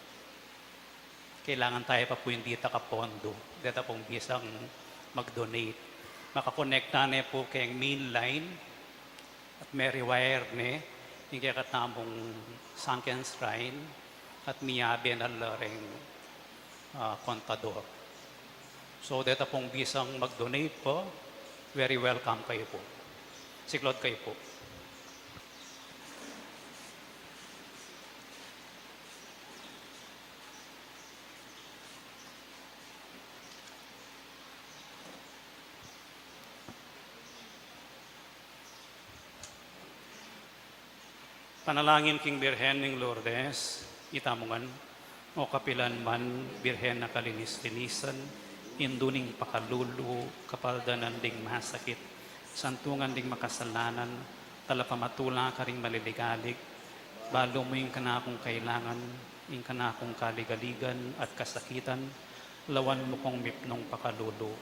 Kailangan tayu pa pu ing ditak a pondo. Deta pung bisang mag-donate, makakonekta ne pu keng main line at me-rewire ne ing kekatamung sunken shrine at miyabe na la reng, ah, kontador. So, deta pung bisang mag-donate pu, very welcome kayu pu. Siklaud kayu pu. Panalangin king Birhen ning Lourdes. Itamu ngan, o kapilan man Birhen a kalinis-linisan, indu ning pakalulu, kapaldanan ding masakit, santungan ding makasalanan, talapamatula karing maliligalig, balu mu ing kanakung kailangan, ing kanakung kaligaligan at kasakitan, lawan mu kung mipnung pakalulu.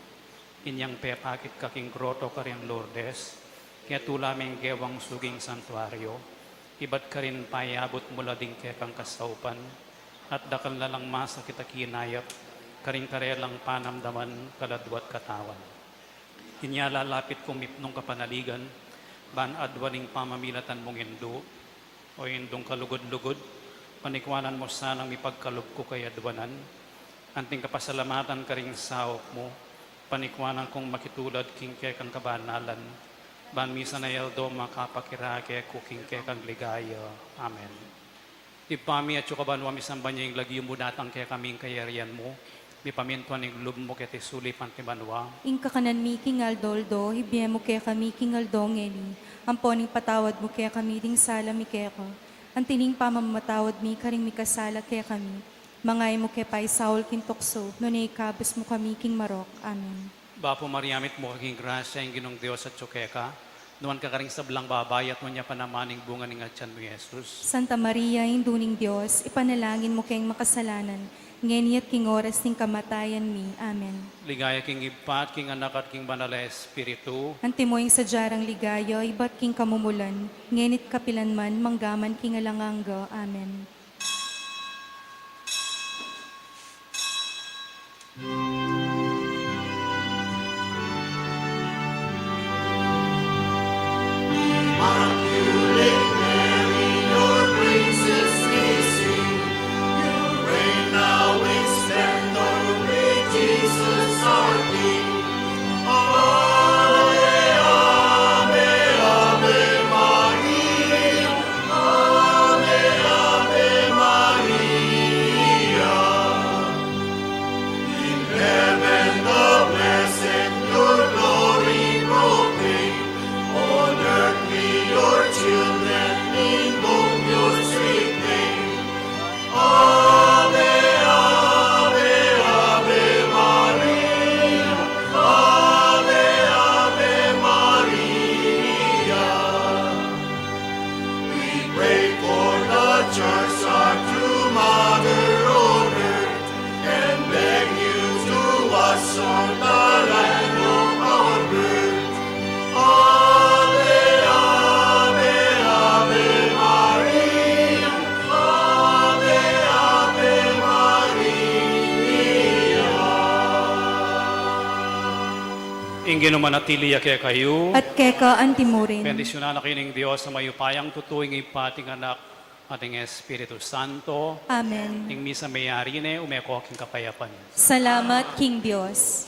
Inyang pepakit ka king groto karin Lourdes, ketula me ing gewang suging santuario, ibat karin payabut mu la ding kekang kasaupan, at dakal na lang masakit a kinayap karing karelang panamdaman, kaladua at katawan. Inya lalapit kung mipnung kapanaligan, ban aduan ing pamamilatan mung indu, O Indung kalugud-lugud, panikuanan mu sanang mipagkalub ku kay aduanan, anting kapasalamatan karing saup mu, panikuanan kung makitulad king kekang kabanalan, ban misan a aldo makapakirake ku king kekang ligaya. Amen. Ibpa mi, atsu ka banua, misamban ya ing lagyu mu, datang kekami ing kayarian mu, mipamintuan ing lub mu keti sulip anti banua. Ing kakanan mi king aldo-aldo, ibie mu kekami king aldo ngeni, ampon ipatawad mu kekami ding sala mi keka, anti ning pamamamatawad mi karing mikasala kekami. Manga e mu ke paisaul king tuksu, nune ikabus mu kami king marok. Amen. Bapu Maria, mitmu ka king grasya, ing Ginung Dios atsu keka, nuan ka karing sablang babai, at nuan ya pa naman ing bunga ning atian mu, Jesus. Santa Maria, Indu ning Dios, ipanalangin mu keng makasalanan, ngeni at king oras ning kamatayan mi. Amen. Ligaya king Ibpa, at king Anak, at king Banal a Espiritu. Antimo ing sadya rang ligaya ibat king kamumulan, ngeni't kapilan man, manggaman king alang angga. Amen. Ing Ginu manatili ya kekayu. At keka antimurin. Bendisyunan na kayu ning Dios a mayupayang tutu, ing Ibpa, ing Anak, at ing Espiritu Santo. Amen. Ing misa meyari ne, ume ko king kapayapan. Salamat king Dios.